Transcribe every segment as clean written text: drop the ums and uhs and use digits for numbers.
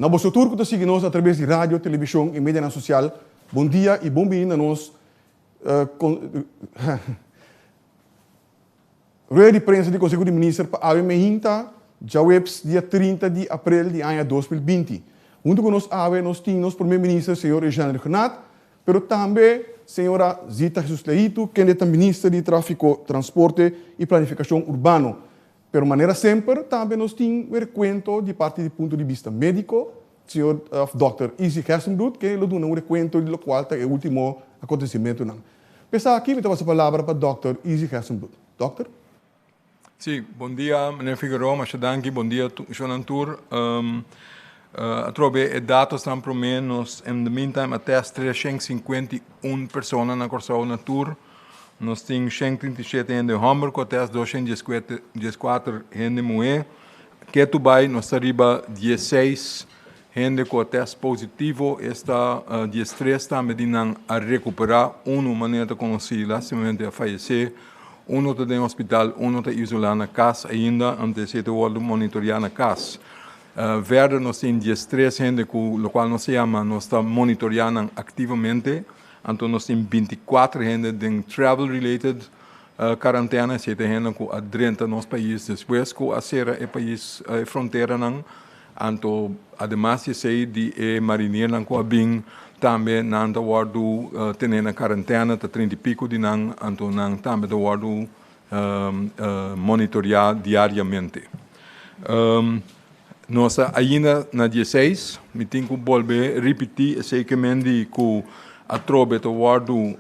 Na boso tur ku ta sigui nos atraves di radio, televishon i medianan sosial, bon dia i bon bini na nos rueda di prensa di Konseho di Minister pa awe meinta djaweps dia 30 di aprel di aña 2020. Huntu ku nos awe nos tin nos Prome Minister señor Eugène Rhuggenaath, pero tambe señora Zita Jesus-Leito kende ta Minister di Trafiko, Transporte i Planifikashon Urbano. Pero manera semper tambe nos tin un rekuento di parti di punto di bista médiko, señor òf dòkter Izzy Gerstenbluth ke lo duna un rekuento di lokual ta e último akontesimentunan. P'esaki mi ta pasa palabra pa dòkter Izzy Gerstenbluth. Dòkter. Sí, bon dia meneer Figueroa, masha danki, bon dia shownan tur. Atrobe e datosnan promé nos in the meantime a test 351 persona na Kòrsou na tur. Nos tin 137 hende hòmber ku a test, 214 hende muhé. Ketu bai nos ta riba 16 hende ku a test positivo, esta 13 tambe di nan a rekuperá, unu manera ta konosí lastimamente a fayesé, unu ta den hospital, unu ta isolá na kas ainda, anto esei ta wòrdu monitoriá na kas. Verder nos tin 13 hende ku lokual nos ta yama nos ta monitoriá nan aktivamente. Anto nos tin 24 hende den travel related karantena, esei ta hende ku a drenta nos pais despues ku a sera e pais, e fronteranan. Anto ademas di esei di e mariniernan ku a bin tambe nan ta wòrdu tene na karantena, ta 30 i piko di nan, anto nan tambe ta wòrdu monitoriá diariamente. Nos ta ainda na 16, mi tin ku bolbe ripití esei ke men di ku atrobe ta wòrdu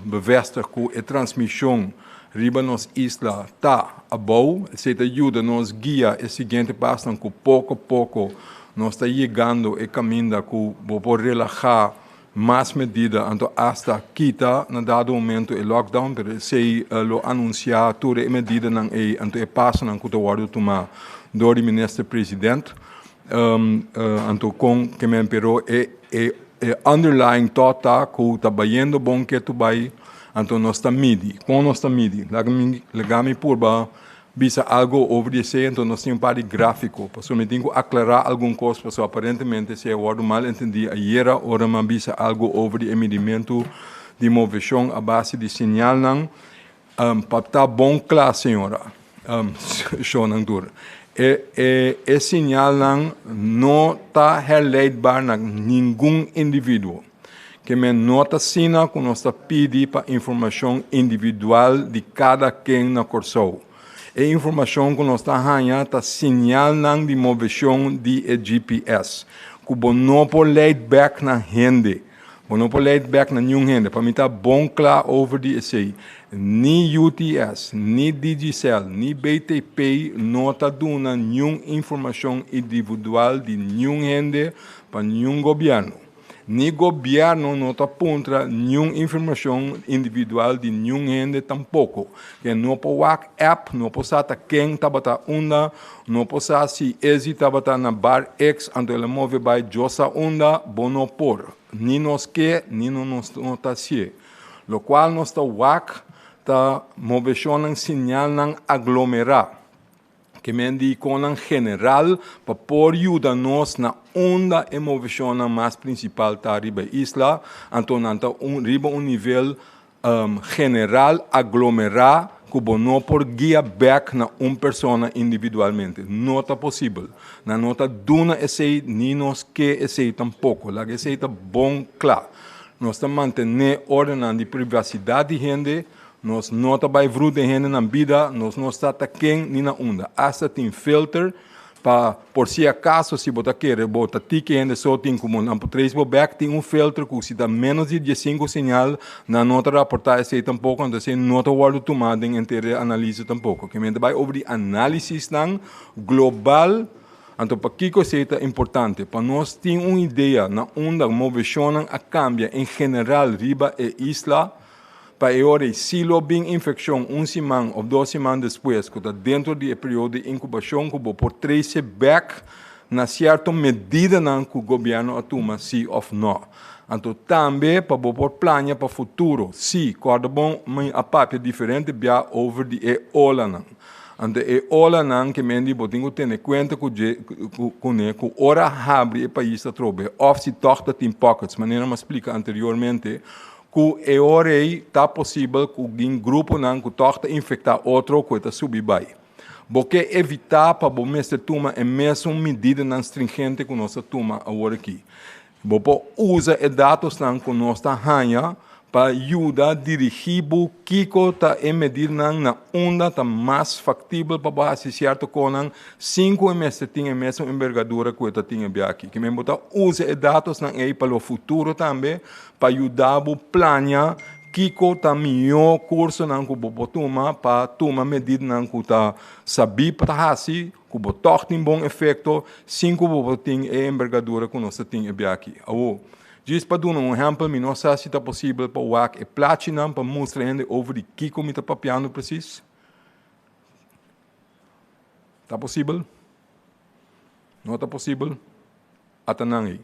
bevestig ku e transmishon riba nos isla ta abou. Esei ta yuda nos guia e siguiente pasnan ku poko poko nos ta yegando e kaminda ku bo por relahá mas medida, anto asta kita na dado momento e lockdown, pero esei lo anunsiá tur e medidanan ei, anto e pasonan ku ta wòrdu tumá dor di minister president. Anto kon ke men, pero e e e underlying thought ta ku ta bayendo bon ke tu bai, anto nos ta midi. Kon nos ta midi? Laga mi laga mi purba bisa algo over di esei, anto nos tin un par di gráfiko, pasobra mi tin ku aklará algun kos, pasobra aparentemente esei a wòrdu mal entendí ayera ora mi a bisa algo over di e midimentu di moveshon a base di señalnan. Pa ta bon kla, señora, shownan tur, e e e señalnan no ta herleidbaar na ningun individuo. Ke men no ta asina ku nos ta pidi pa informashon individual di kada ken na Kòrsou. E informashon ku nos ta haña ta siñalnan di moveshon di e GPS, ku bo no por leid bèk na hende. Bo no por leid bèk na niun hende. Pa mi ta bon kla over di esei. Ni UTS, ni Digicel, ni BTP no ta duna niun informashon individual di niun hende pa niun gobièrnu. Ni gobièrnu no ta puntra niun informashon individual di niun hende tampoko. Ke no por wak app, no por sa ta ken tabata unda, no por sa si Ezzy tabata na bar X anto el a move bai Djosa unda, bo no por. Ni nos ke, ni no nos no ta hasié. Lokual nos ta wak ta moveshonnan siñalnan aglomerá. Ke men di ikonnan general pa por yuda nos na unda e moveshonnan mas prinsipal ta riba e isla, anto nan ta un riba un nivel general aglomerá ku bo no por guia bèk na un persona individualmente. No ta posibel. Nan no ta duna esei ni nos ke esei tampoko. Laga esei ta bon kla. Nos ta mantené ordennan di privasidat di hende. Nos no ta bai vrut den hende nan bida, nos no sa ta ken ni na unda. Asta tin filter pa por si acaso si bo ta kere bo ta tiki hende so tin como nan por trace bo bek, tin un filter cu si ta menos di 15 señal nan no ta raporta esey tampoco, anto esey no ta wordo tuma den henter e analise tampoco. Ke men ta bai over di analisisnan global. Anto pakico esey ta importante? Pa nos tin un idea na unda movecionnan a cambia en general riba e isla. Pa e ora ei, si lo bin infekshon un siman òf dos siman despues ku ta dentro di e periodo di inkubashon ku bo por trese bèk na sierto medidanan ku gobièrnu a tuma si òf nò. Anto tambe pa bo por plania pa futuro. Si, kòrda bon mi a papia diferente bia over di e olanan. Anto e olanan ke men di bo tin ku tene kuenta ku dje ku kuné ku ora habri e pais atrobe òf si tòg ta tin pockets manera mi a splika anteriormente ku e ora ei ta posibel ku gin gruponan ku tòg ta infektá otro ku e ta subi bai. Bo ke evitá pa bo mester tuma e mesun medidanan stringente ku nos a tuma awor aki. Bo por usa e datosnan ku nos ta haña pa yuda dirigí bo kiko ta e medirnan na unda ta mas faktibel pa bo hasi sierto konan sin ku e mester tin e mesun embergadura ku e ta tin e bia aki. Kimen bo ta usa e datosnan ei pa lo futuro tambe pa yuda bo plania kiko ta mihó kursonan ku bo por tuma pa tuma medirnan ku ta sabí pa ta hasi ku bo tòg tin bon efekto sin ku bo por tin e embergadura ku nos ta tin e bia aki. Awor, djis pa duna un ehèmpel, mi no sa si ta posibel pa wak e plachinan pa mustra hende over di kiko mi ta papiando presis. Ta posibel? No ta posibel? Ata nan ei.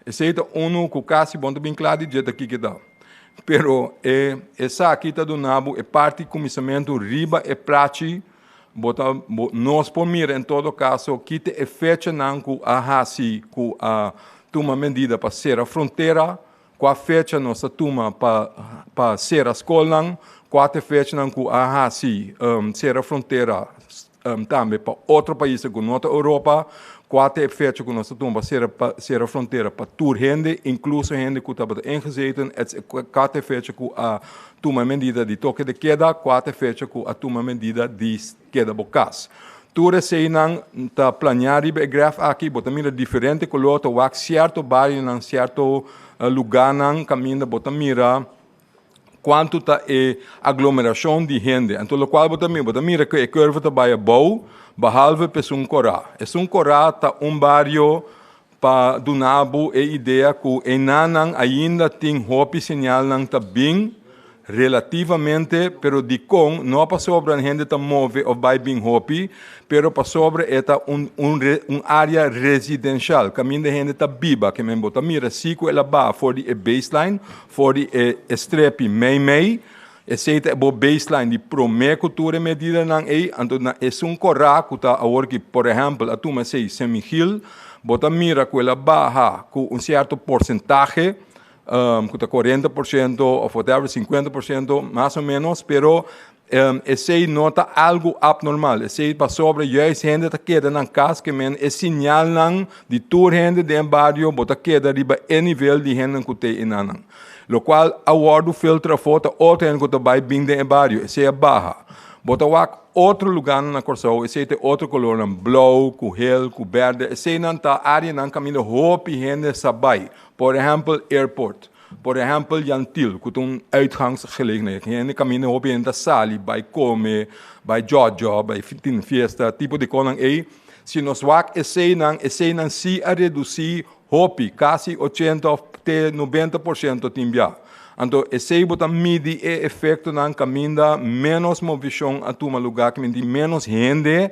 Esei ta unu ku kasi bon ta bin kla di dje ta kiko ta. Pero e esaki ta duna bo e parti kuminsamentu riba e plachi bo ta bo nos por mira en todo kaso ki ta e fechanan ku a hasi ku a tuma medida pa sera frontera, kua fecha nos a tuma pa pa sera skolnan, kua ta e fechanan ku a hasi sera frontera Tambe pa otro paisnan ku no ta Europa, kua ta e fecha ku nos ta tuma pa sera pa sera frontera pa tur hende, inkluso hende ku tabata ingezeten, ets kua ta e fecha ku a tuma e medida di toke de keda, kua ta e fecha ku a tuma e medida di keda bo kas. Tur eseinan ta planeá riba e graf aki, bo ta mira diferente kolor, ta wak sierto barionan, sierto lugánan kaminda bo ta mira. Kuantu ta e aglomerashon di hende. Anto lokual bo ta mira, bo ta mira ku e kurve ta bai abou, behalve pa esun korá. Esun korá ta un bario pa duna bo e idea ku enanan ainda tin hopi señalnan ta bin relativamente, pero dikon? No pasobra hende ta move òf bai bin hopi, pero pasobra e ta un un área residenshal, kaminda hende ta biba. Ke men bo ta mira si ku el a baha for di e baseline For di e strepi meimei, esei ta e bo baseline di promé ku tur e medidanan ei, anto na esun korá ku ta awor ki, por ehèmpel, a tuma esei San Miguel, bo ta mira ku el a baha ku un sierto porsentahe, ku ta 40% òf whatever, 50% mas o ménos, pero esei no ta algu abnormal, esei pasobra juist hende ta keda nan kas ke men e siñalnan di tur hende den e bario bo ta keda riba e nivel di hendenan ku te enanan. Lokual a wòrdu filtra afó ta otro hende ku ta bai bin den e bario, esei a baha. Bo ta wak otro lugánan na Kòrsou, esei ta e otro kolornan, blou ku hel ku bèrdè, eseinan ta áreanan kaminda hopi hende sa bai, por ehèmpel airport. Por ehèmpel Jan Thiel ku ta un uitgangsgelegenheid. Hende kaminda hopi hende ta sali bai kome, bai djòdjò, bai tin fiesta, tipo di konan ei. Si nos wak eseinan, eseinan si a redusí hopi, kasi 80 òf te 90% tin bia. Anto esei bo ta midi e efektonan kaminda ménos movishon a tuma lugá, kaminda tin ménos hende,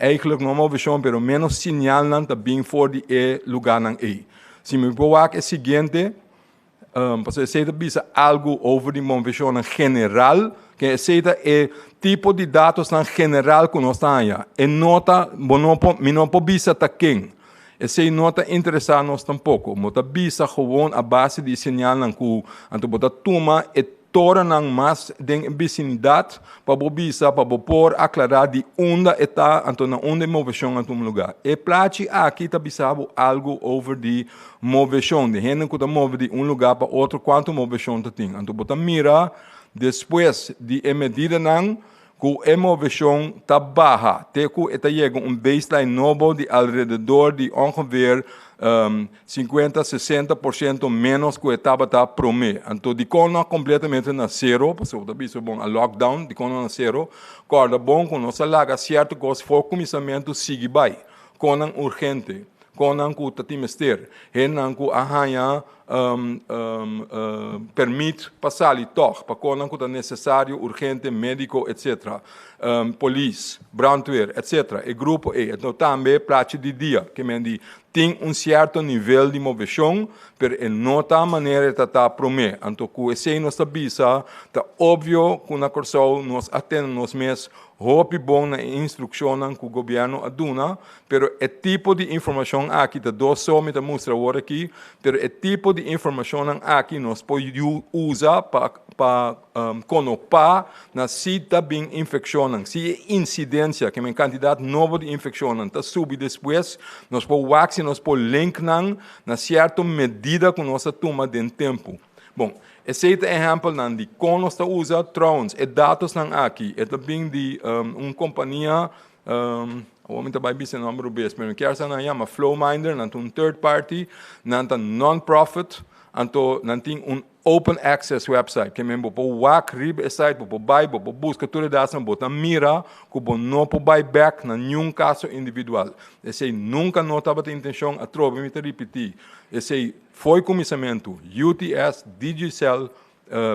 eigentlik no movishon pero ménos siñalnan ta bin for di e lugánan ei. Si mi por wak e siguiente, pasobra esei ta bisa algu over di moveshonnan general, ke esei ta e tipo di datosnan general ku nos ta haña. E no ta, bo no por, mi no por bisa ta ken. Esei no ta interesá nos tampoko. Bo ta bisa gewoon a base di e señalnan ku anto bo ta tuma e Toranan mas den e bisinidat pa bo bisa pa bo por aklará di unda e ta anto na unda e moveshon a tuma lugá. E plachi aki ta bisa bo algu over di moveshon, di hende ku ta move di un lugá pa otro kuantu moveshon ta tin. Anto bo ta mira despues di e medidanan ku e moveshon ta baha te ku e ta yega un baseline nobo di alrededor di ongeveer 50, 60% ménos ku e tabata promé. Anto dikon no kompletamente na sero? Pasobra bo ta bisa bon a lockdown, dikon no na sero? Kòrda bon ku nos a laga sierto kos for kuminsamentu sigui bai. Konnan urgente, konnan ku ta tin mester, hendenan ku a haña permit pa sali tòg, pa konan ku ta nesesario, urgente, médiko, etsetera, polis, brandweer, etsetera, e grupo ei. Anto tambe plachi di dia, ke men di tin un sierto nivel di moveshon, pero e no ta manera e ta ta promé. Anto ku esei nos ta bisa, ta opvio ku na Kòrsou nos a tene nos mes. Hopi bon na e instrukshonnan ku gobièrnu a duna, pero e tipo di informashon aki ta dos so mi ta mustra awor aki, pero e tipo di informashonnan aki nos por usa pa pa konopá na si ta bin infekshonnan, si e insidensia, ke men kantidat nobo di infekshonnan ta subi despues, nos por wak si nos por link nan na sierto medida ku nos a tuma den tempu. Bon, esei ta ehèmpelnan di kon nos ta usa. Trouwens, e datosnan aki, e ta bin di un kompania, awor mi ta bai bisa e nòmber rubes, pero mi kier sa nan yama Flowminder, nan ta un third party, nan ta non-profit, anto nan tin un open access website, ke men bo por wak riba e site, bo por bai, bo por buska tur e datosnan, bo ta mira ku bo no por bai bèk na niun kaso individual. Esei nunka no tabata intenshon, atrobe mi ta ripití, esei Fo'i kuminsamentu, UTS, Digicel,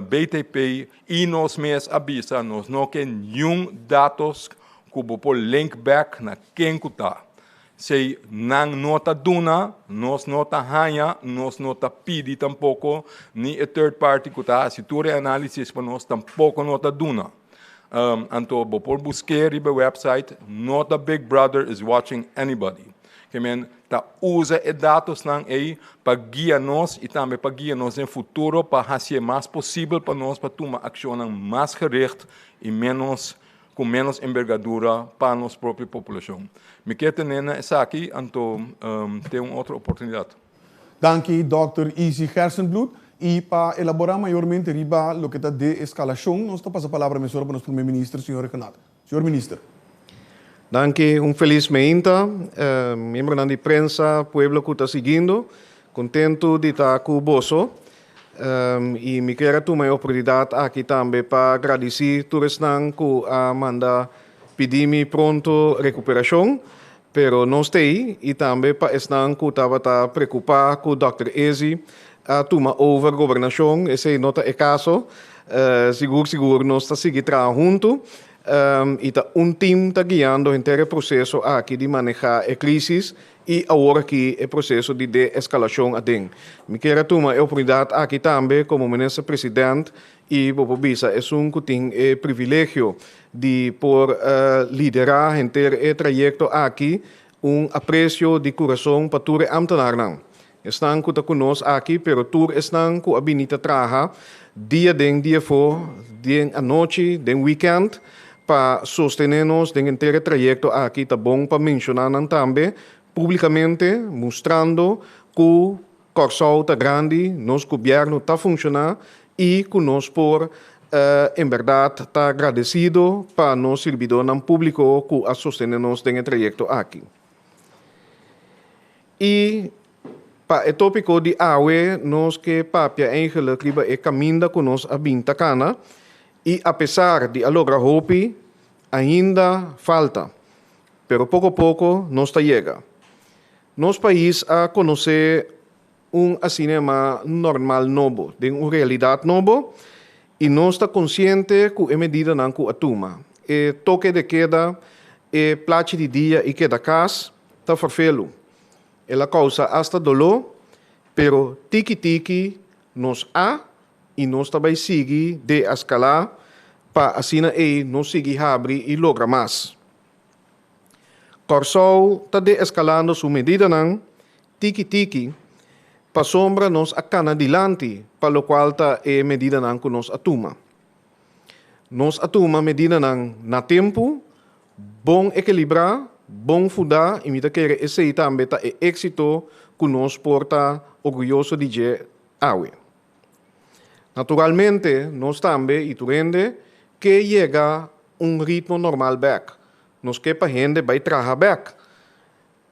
BTP i nos mes a bisa nos no ke niun datos ku bo por link back na ken ku ta. Si nan no ta duna, nos no ta haña, nos no ta pidi tampoko, ni e third party ku ta hasi tur e análisis pa nos tampoko no ta duna. Anto bo por busk'é riba e website, no ta Big Brother is watching anybody. Ke men ta usa e datosnan ei pa guia nos i tambe pa guia nos den futuro pa hasié mas posibel pa nos pa tuma akshonnan mas gericht i ménos ku ménos embergadura pa nos propio populashon. Mi ke tene na esaki, anto te un otro oportunidat. Danki Dòkter Izzy Gerstenbluth. I pa elaborá mayormente riba loke ta de-eskalashon, nos ta pasa palabra mesora pa nos Prome Minister, señor Rhuggenaath. Señor Minister. Danki, un felis meinta, miembronan di prensa, pueblo ku ta siguindo. Kontentu di ta ku boso. I mi kier a tuma e oportunidat aki tambe pa gradisí tur esnan ku a manda pidi mi pronto rekuperashon. Pero nos t'ei i tambe pa esnan ku tabata preokupá ku Dòkter Ezi a tuma over gobernashon, esei no ta e kaso. Sigur sigur nos ta sigui traha huntu i ta un tim ta guiando henter e proseso aki di manehá e krísis i awor aki e proseso di de-eskalashon aden. Mi kier a tuma e oportunidat aki tambe komo Minister President I bo por bisa esun ku tin e privilegio di por liderá henter e trayekto aki, un apresio di kurason pa tur e ámtenarnan. Esnan ku ta ku nos aki, pero tur esnan ku a bini ta traha dia den dia afó, den anochi, den wikènt, pa sostené nos den henter e trayekto aki. Ta bon pa menshoná nan tambe públikamente, mustrando ku Kòrsou ta grandi, nos gobièrnu ta funshoná i ku nos por en bèrdat ta gradesido pa nos sirbidónan públiko ku a sostené nos den e trayekto aki. I pa e tópiko di awe nos ke papia eigenlik riba e kaminda ku nos a bin ta kana i apesar di a logra hopi, ainda falta. Pero poko poko nos ta yega. Nos pais a konosé un asina yamá normal nobo, den un realidat nobo, i nos ta konsiente ku e medidanan ku a tuma, e toke de keda, e plachi di dia i keda kas, ta ferfelu. El a kousa asta doló, pero tiki tiki nos a i nos ta bai sigui deeskalá pa asina ei nos sigui habri i logra mas. Kòrsou ta deeskalando su medidanan tiki tiki pasobra nos a kana dilanti pa lokual ta e medidanan ku nos a tuma. Nos a tuma medidanan na tempu, bon ekilibrá, bon fundá i mi ta kere esei tambe ta e éksito ku nos por ta orguyoso di dje awe. Naturalmente nos tambe i tur hende ke yega un ritmo normal bek. Nos ke pa hende bai traha bek.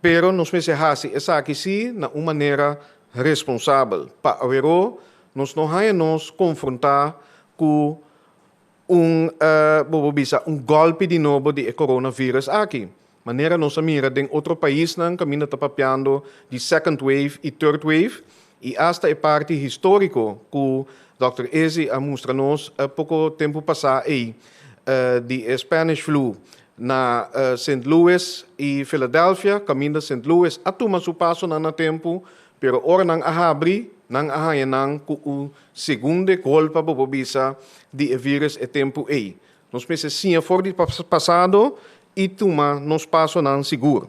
Pero nos mester hasi esaki si na un manera responsabel pa aweró nos no haña nos konfrontá ku un bo por bisa un gòlpi di nobo di e coronavirus aki. Manera nos a mira den otro paisnan kaminda ta papiando di second wave i third wave i asta e parti históriko ku Dòkter Izzy a mustra nos poko tempu pasá ei di e Spanish flu na Sint Louis i Philadelphia kaminda Sint Louis a tuma su pasonan na tempu pero ora nan a habri nan a haña nan ku un segunde golpa bo por bisa di e virus e tempu ei. Nos mester siña for di pasado i tuma nos pasonan sigur.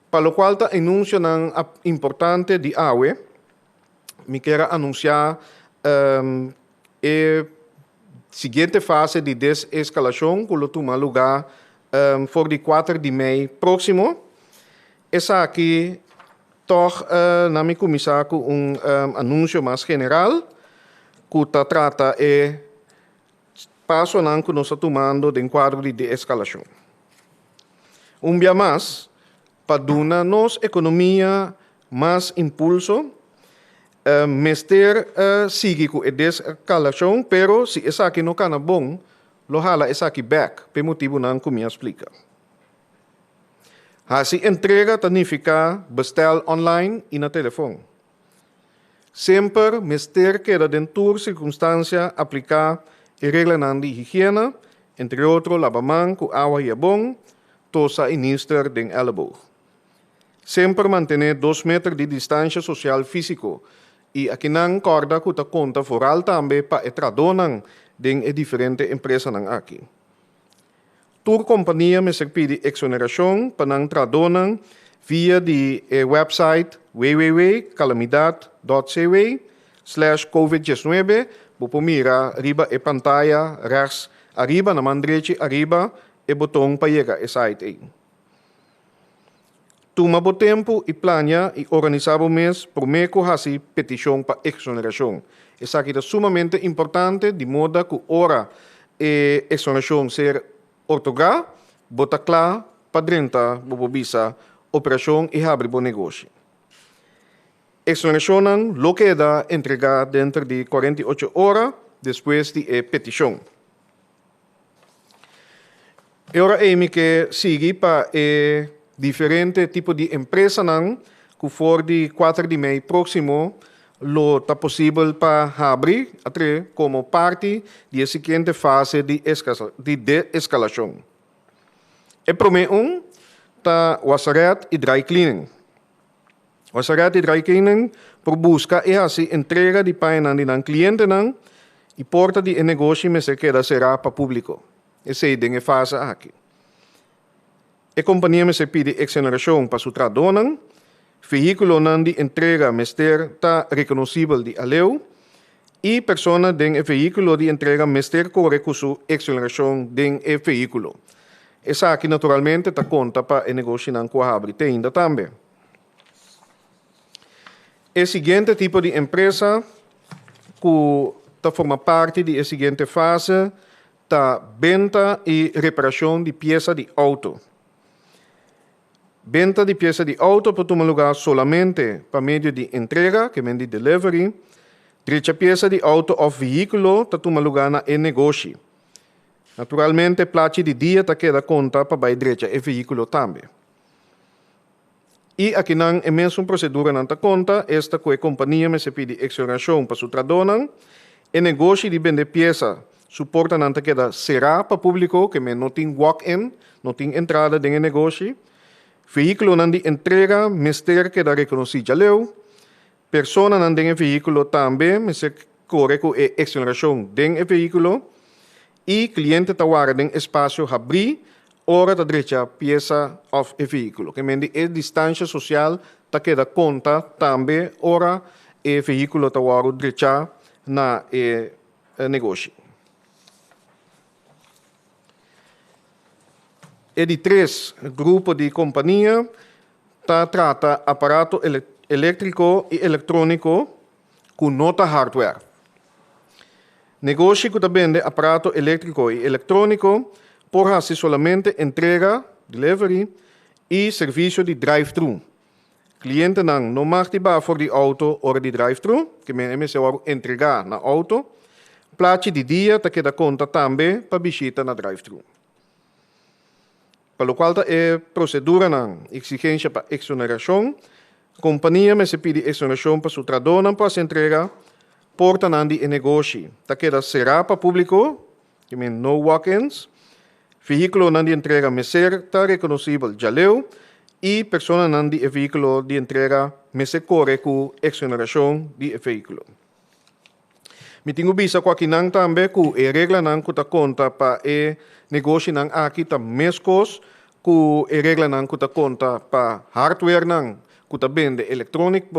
Pa lokual ta enunsionan importante di awe, mi kier a anunsiá e siguiente fase di deseskalashon ku lo tuma lugá for di kuater di mei próksimo. Esaki tòg na mi kuminsá ku un anunsio mas general ku ta trata e pasonan ku nos ta tumando den kuadro di deeskalashon. Un bia mas, pa duna nos ekonomia mas impulso, mester sigui ku e deskalashon, pero si esaki no kana bon, lo hala esaki bèk p'e motibunan ku mi a splika. Hasi entrega ta nifiká bestèl online i na telefon. Semper mester keda den tur sirkunstansia apliká e reglanan di higiena, entre otro laba man ku awa i habon, tosa i nister den èleboog. Semper mantené dos meter di distansha sosial físiko i akinan kòrda ku ta konta foral tambe pa e tradónan den e diferente empresanan aki. Tur kompania mester pidi eksonerashon pa nan tradónan via di e wèpsait www.calamidad.cw slash covid 19, bo por mira riba e pantaya rèks ariba na man drechi ariba e boton pa yega e sait ei. Tuma bo tempu i plania i organisá bo mes promé ku hasi petishon pa eksonerashon. Esaki ta sumamente importante di moda ku ora e eksonerashon ser otorgá, bo ta kla pa drenta bo por bisa operashon i habri bo negoshi. Eksonerashonnan lo keda entregá denter di 48 ora despues di e petishon. E ora ei mi ke sigui pa e diferente tipo di empresanan ku for di kuater di mei próksimo lo ta posibel pa habri atre komo parti di e siguiente fase di di de-eskalashon. E promé un ta wasarèt i dry cleaning. Wasarèt i dry cleaning por buska i hasi entrega di pañanan di nan klientenan i porta di e negoshi mester keda será pa públiko. Esei den e fase aki. E kompania mester pidi eksonerashon pa su trahadónan, vehíkulonan di entrega mester ta rekonosibel di aleu i persona den e vehíkulo di entrega mester kore ku su eksonerashon den e vehíkulo. Esaki naturalmente ta konta pa e negoshinan ku a habri te ainda tambe. E siguiente tipo di empresa ku ta forma parti di e siguiente fase ta benta i reparashon di piesa di outo. Benta di piesa di outo por tuma lugá solamente pa medio di entrega, ke men di delivery. Drecha piesa di outo òf vehíkulo ta tuma lugá na e negoshi. Naturalmente plachi di dia ta keda konta pa bai drecha e vehíkulo tambe. I akinan e mesun proseduranan ta konta, esta ku e kompania mester pidi eksonerashon pa su tradónan, e negoshi di bende piesa su portanan ta keda será pa públiko, ke men no tin walk-in, no tin entrada den e negoshi, vehíkulonan di entrega mester keda rekonosí djaleu, personanan den e vehíkulo tambe mester kore ku e eksonerashon den e vehíkulo i kliente ta wara den espasio habrí ora ta drecha piesa òf e vehíkulo. Ke men di e distansha sosial ta keda konta tambe ora e vehíkulo ta wòrdu drechá na e negoshi. E di tres grupo di kompania ta trata aparato eléktriko i elektróniko ku no ta hardware. Negoshi ku ta bende aparato eléktriko i elektróniko por hasi solamente entrega, delivery, i servisio di drive-thru. Klientenan no mag di baha for di outo ora di drive-thru, ke men e mester wòrdu entregá na outo. Plachi di dia ta keda konta tambe pa bishita na drive-thru. Pa lokual ta e proseduranan, eksigensha pa eksonerashon, kompania mester pidi eksonerashon pa su tradónan pa hasi entrega, portanan di e negoshi ta keda será pa públiko, ke men no walk-ins, vehíkulonan di entrega mester ta rekonosibel djaleu i personanan di e vehíkulo di entrega mester kore ku eksonerashon di e vehíkulo. Mi tin ku bisa ku akinan tambe ku e reglanan ku ta konta pa e negoshinan aki ta meskos ku e reglanan ku ta konta pa hardwarenan ku ta bende elektronik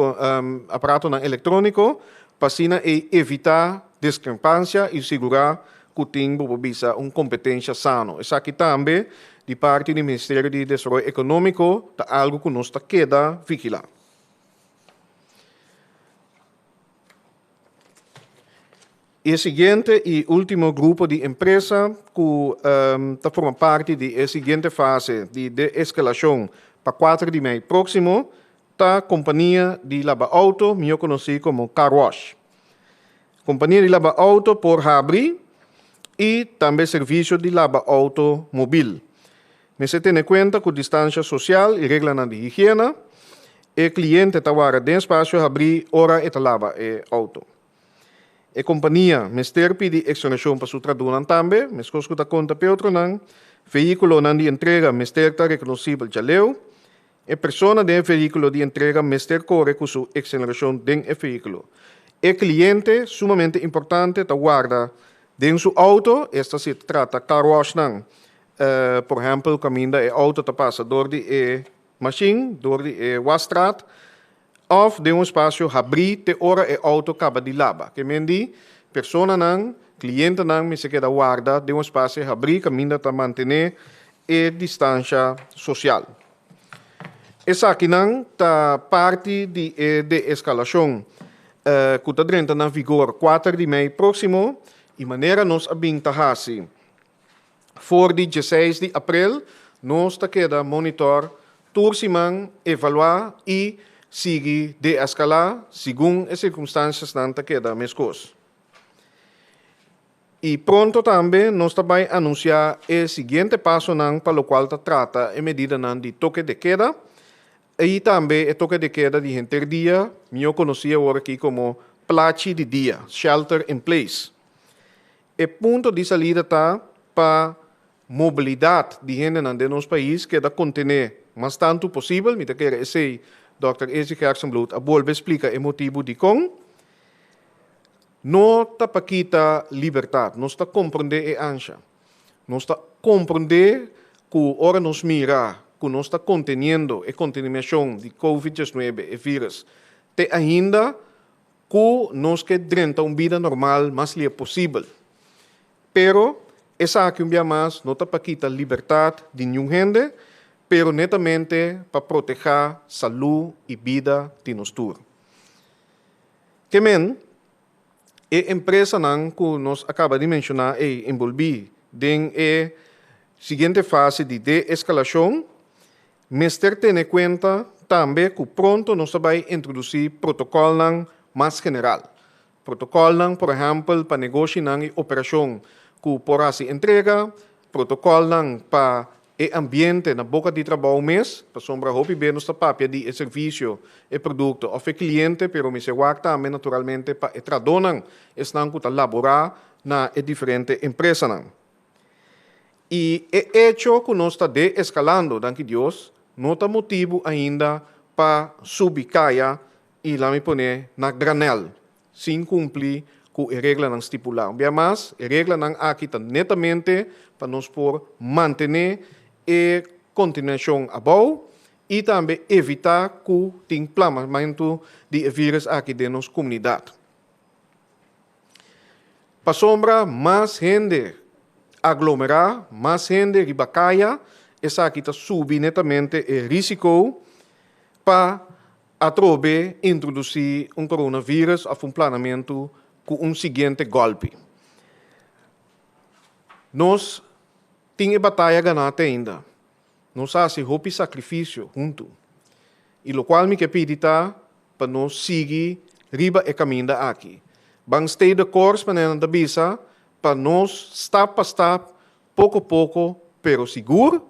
aparatonan elektroniko pa asina ei evitá diskrepansia i sigurá ku tin bo por bisa un kompetensha sano. Esaki tambe di parti di Ministerio di Desaroyo Ekonómiko ta algu ku nos ta keda vigilá. E siguiente i último grupo di empresa ku ta forma parti di e siguiente fase di de-eskalashon pa kuater di mei próksimo ta kompania di laba outo, mihó konosí komo car wash. Kompania di laba outo por habri i tambe servisio di laba outo mobil. Mester tene kuenta ku distansha sosial i reglanan di higiena. E kliente ta wara den spasio habrí ora e ta laba e outo. E kompania mester pidi eksonerashon pa su tradunan tambe, meskos ku ta konta p'e otronan. Vehíkulonan di entrega mester ta rekonosibel djaleu. E persona den e vehíkulo di entrega mester kore ku su eksonerashon den e vehíkulo. E kliente, sumamente importante, ta warda den su outo, esta si ta trata carwashnan, por ehèmpel kaminda e outo ta pasa dor di e mashin, dor di e wasstraat, Òf den un spasio habrí te ora e outo kaba di laba. Ke men di, personanan, klientenan mester keda warda den un spasio habrí kaminda ta mantené e distansha sosial. Esakinan ta parti di e deeskalashon ku ta drenta na vigor kuater di mei próksimo i manera nos a bin ta hasi. For di dieseis di aprel nos ta keda monitor tur siman, evaluá i sigui deeskalá segun e sirkunstansiasnan ta keda meskos. I pronto tambe nos ta bai anunsiá e siguiente pasonan pa lokual ta trata e medidanan di toke de keda i tambe e toke de keda di henter dia, mihó konosí awor aki komo plachi di dia, shelter in place. E punto di salida ta pa mobilidat di hendenan den nos pais keda kontené mas tantu posibel. Mi ta kere esei Dòkter Izzy Gerstenbluth a bolbe splika e motibu dikon. No ta pa kita libertat, nos ta komprondé e ansha. Nos ta komprondé ku ora nos mira ku nos ta konteniendo e kontaminashon di Covid diesnuebe, e virus, te ainda Ku nos ke drenta un bida normal mas lia posibel. Pero, esaki un bia mas no ta pa kita libertat di niun hende, pero netamente pa protehá salú i bida di nos tur. Ke men, e empresanan ku nos a kaba di menshoná ei enbolbí den e siguiente fase di de-eskalashon, Mester tene kuenta tambe ku pronto nos ta bai introdusí protokòlnan mas general. Protokòlnan, por ehèmpel, pa negoshinan i operashon ku por hasi entrega, protokòlnan pa e ambiente na boka di trabou mes, pasobra hopi be nos ta papia di e servisio, e produkto òf e kliente, pero mester wak tambe naturalmente pa e trahadónan, esnan ku ta laborá na e diferente empresanan. I e echo ku nos ta de-eskalando, danki Dios, no ta motibu ainda pa subi kaya i lami pone na granèl, sin kumpli ku e reglanan stipulá. Un bia mas, e reglanan aki ta netamente pa nos por mantené e kontinuashon abou i tambe evitá ku tin plamamentu di e vírùs aki den nos komunidat. Pasobra mas hende aglomerá, mas hende riba kaya, esaki ta subi netamente e risiko pa atrobe introdusí un coronavirus òf un planamentu ku un siguiente gòlpi. Nos tin e bataya ganá te ainda. Nos a hasi hopi sakrifisio huntu. I lokual mi ke pidi ta pa nos sigui riba e kaminda aki. Ban stay the course manera nan ta bisa, pa nos stap pa stap, poko poko, pero sigur,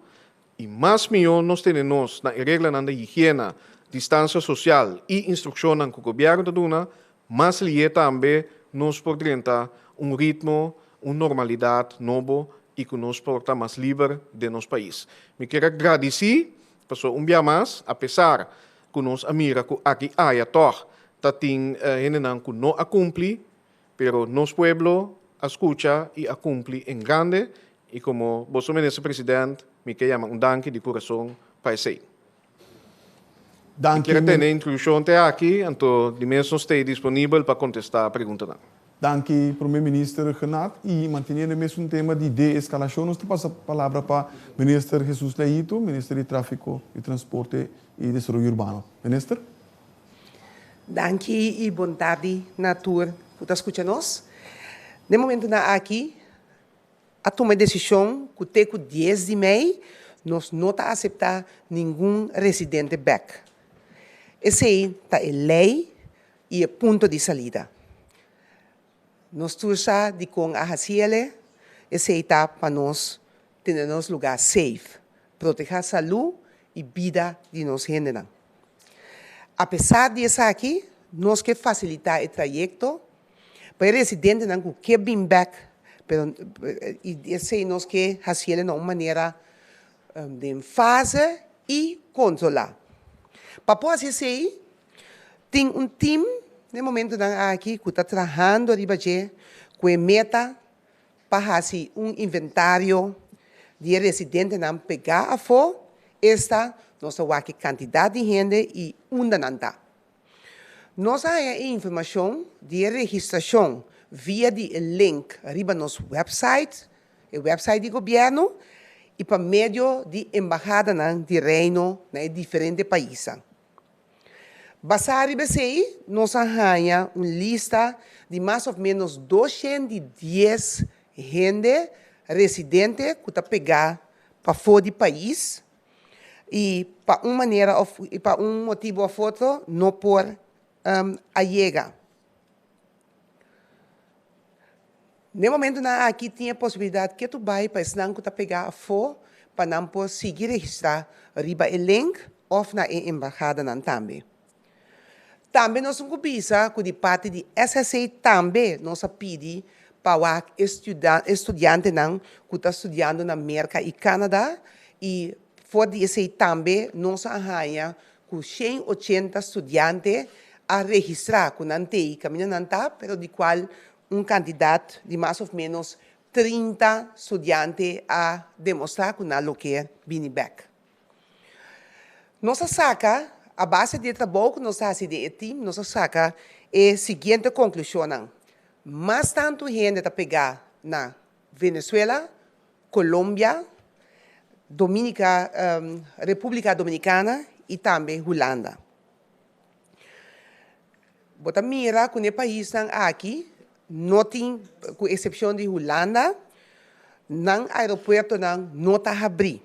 i mas mihó nos tene nos na e reglanan di higiena, distansia sosial i instrukshonnan ku gobièrnu ta duna, mas lié tambe nos por drenta un ritmo, un normalidat nobo i ku nos por ta mas liber den nos pais. Mi kier a gradisí pasobra un bia mas, apesar ku nos a mira ku aki aya tòg ta tin hendenan ku no a kumpli, Pero nos pueblo a skucha i a kumpli en grande i komo boso Minister President mi ke yama un danki di kurason pa esei. Mi Danki kier a tene e introdukshon te aki, anto di mes nos stay disponibel pa kontestá preguntanan. Danki Prome Minister Genat y manteniendo e mesun tema di de-escalacion nos ta pasa palabra pa Minister Jesus Leito, Minister di Trafico y Transporte y Desaroyo Urbano. Minister. Danki y bon tardi na tur cu ta scucha nos. Den momentonan aki a tuma e decision cu te cu dies di mei nos no ta acepta ningun residente bek. Esey ta e ley y e punto di salida. Nos tur sa dikon a hasi el'e, esei ta pa nos tene nos lugá safe, protehá salú i bida di nos hendenan. Apesar di esaki, nos ke fasilitá e trayekto pa e residentenan ku ke bin bèk, pero i esei nos ke hasi el'e na un manera den fase i kontrolá. Pa por hasi esei, Tin un tim den momentonan aki ku ta trahando riba dje ku e meta pa hasi un inventario di e residentenan pegá afó, esta nos ta wak e kantidat di hende i unda nan ta. Nos a haña e informashon di e registrashon via di e link riba nos wèpsait, e wèpsait di gobièrnu, i pa medio di embahadanan di Reino na e diferente paisnan. Basá riba esei, nos a haña un lista di mas òf ménos doshent di dies hende residente ku ta pegá pafó di pais i pa un manera òf pa un motibu òf otro no por a yega. N'e momentunan aki tin e posibilidat ke tu bai pa esnan ku ta pegá afó pa nan por sigui registrá riba e link òf na e embahadanan tambe. Tambe nos tin ku bisa ku di parti di SSC tambe nos a pidi pa wak e studiantenan ku ta studiando na Merka i Canada i for di esei tambe nos a haña ku 180 studiante a registrá ku nan t'ei kaminda nan ta pero di kual Un kantidat di mas òf ménos 30 studiante a demostrá ku nan lo ke bini bèk. Nos a saka, a base di e trabou ku nos a hasi den e tim, nos a saka e siguiente konklushonnan, Mas tantu hende ta pegá na Venezuela, Colombia, Dominica, Repúblika Dominikana i tambe Hulanda. Bo ta mira ku n'e paisnan aki no tin, ku eksepshon di Hulanda, nan aeropuertonan no ta habrí.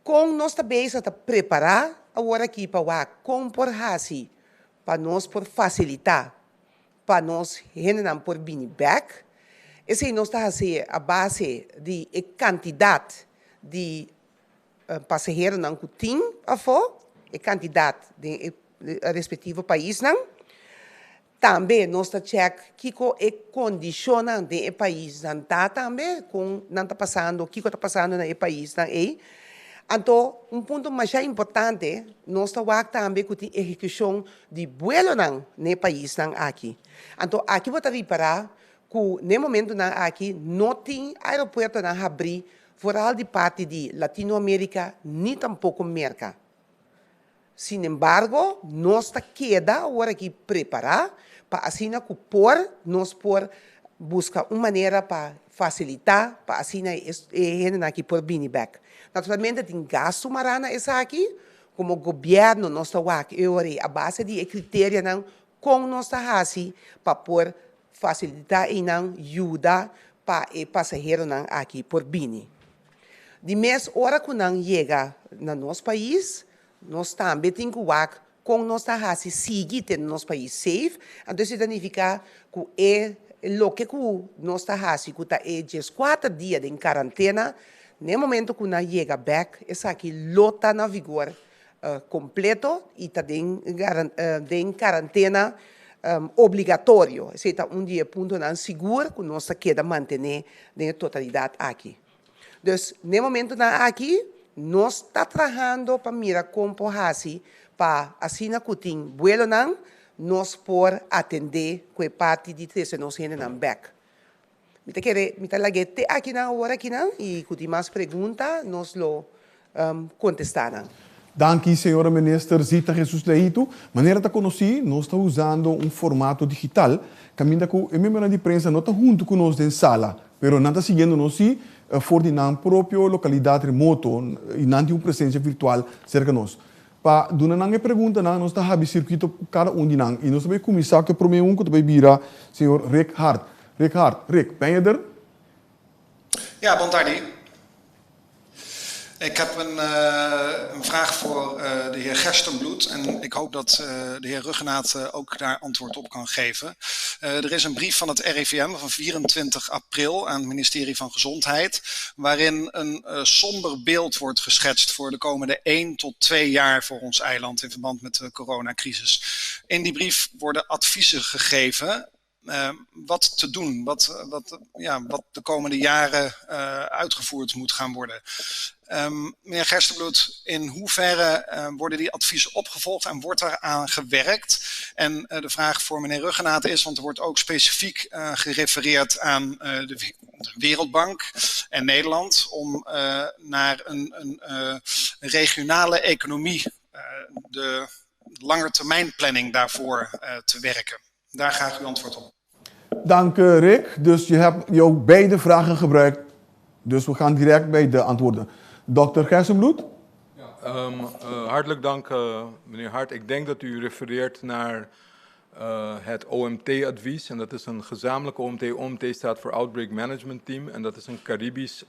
Kon nos ta bezig ta prepará awor aki pa wak kon por hasi pa nos por fasilitá pa nos hendenan por bini bèk? Esei nos ta hasi a base di e kantidat di pasaheronan ku tin afó, e kantidat den e respektivo paisnan. Tambe nos ta chèk kiko e kondishonnan den e paisnan ta tambe, kon nan ta pasando, kiko ta pasando na e paisnan ei. Anto un punto masha importante, nos ta wak tambe ku tin ehekushon di buelonan na e paisnan aki. Anto aki bo ta ripará ku na e momentunan aki no tin aeropuertonan habrí Vooral di parti di Latinoamerica ni tampoco Merca. Sinembargo, nos ta keda awor aki prepara pa asina cu por nos por busca un manera pa facilita pa asina e hendenan aki por bini bek. Naturalmente tin gasto mara na esaki, como gobierno nos ta wak e ora ei a base di e criterianan con nos ta haci pa por Fasilitá einan yuda pa e pasaheronan aki por bini. Di mes ora ku nan yega na nos pais, nos tambe tin ku wak kon nos ta hasi sigui tene nos pais safe. Anto esei ta nifiká ku e loke ku nos ta hasi ku ta e dieskuater dia den karantena, na e momento ku nan yega bèk esaki lo ta na vigor kompleto i ta den den karantena obligatorio. Esei ta un di e puntonan sigur ku nos ta keda mantené den e totalidat aki. Dus n'e momentonan aki nos ta trahando pa mira kon por hasi pa asina ku tin buelonan. nos por atendé ku e parti di trese nos hendenan bèk. Mi ta kere, mi ta lag'é te akinan awor akinan i ku tin mas pregunta nos lo kontestá nan. Danki señora Minister Zita Jesus Leito. Manera ta konosí nos ta usando un formato digital kaminda ku e miembronan di prensa no ta huntu ku nos den sala pero nan ta siguiendo nos sí for di nan propio lokalidat remoto i nan tin un presensia virtual serka nos. Pa duna nan e preguntanan nos ta habi sirkuito ku kada un di nan i nos ta bai kuminsá ku e promé un ku ta bai bira señor Rick Hart. Rick Hart, Rick, ben je der? Ja, bon tardi. Ik heb een, een vraag voor de heer Gerstenbluth en ik hoop dat de heer Rhuggenaath ook daar antwoord op kan geven. Er is een brief van het RIVM van 24 april aan het ministerie van Gezondheid, waarin een somber beeld wordt geschetst voor de komende 1 tot 2 jaar voor ons eiland in verband met de coronacrisis. In die brief worden adviezen gegeven wat te doen, wat, wat, ja, wat de komende jaren uitgevoerd moet gaan worden. Meneer Gerstenbluth, in hoeverre worden die adviezen opgevolgd en wordt daar aan gewerkt? En de vraag voor meneer Rhuggenaath is, want er wordt ook specifiek gerefereerd aan de Wereldbank en Nederland om naar een regionale economie, de langetermijnplanning daarvoor te werken. Daar graag uw antwoord op. Dank Rick. Dus je hebt jouw beide vragen gebruikt. Dus we gaan direct bij de antwoorden. Dokter Gerstenbluth? Ja, hartelijk dank, meneer Hart. Ik denk dat u refereert naar het OMT-advies. En dat is een gezamenlijke OMT. OMT staat voor Outbreak Management Team. En dat is een Caribisch,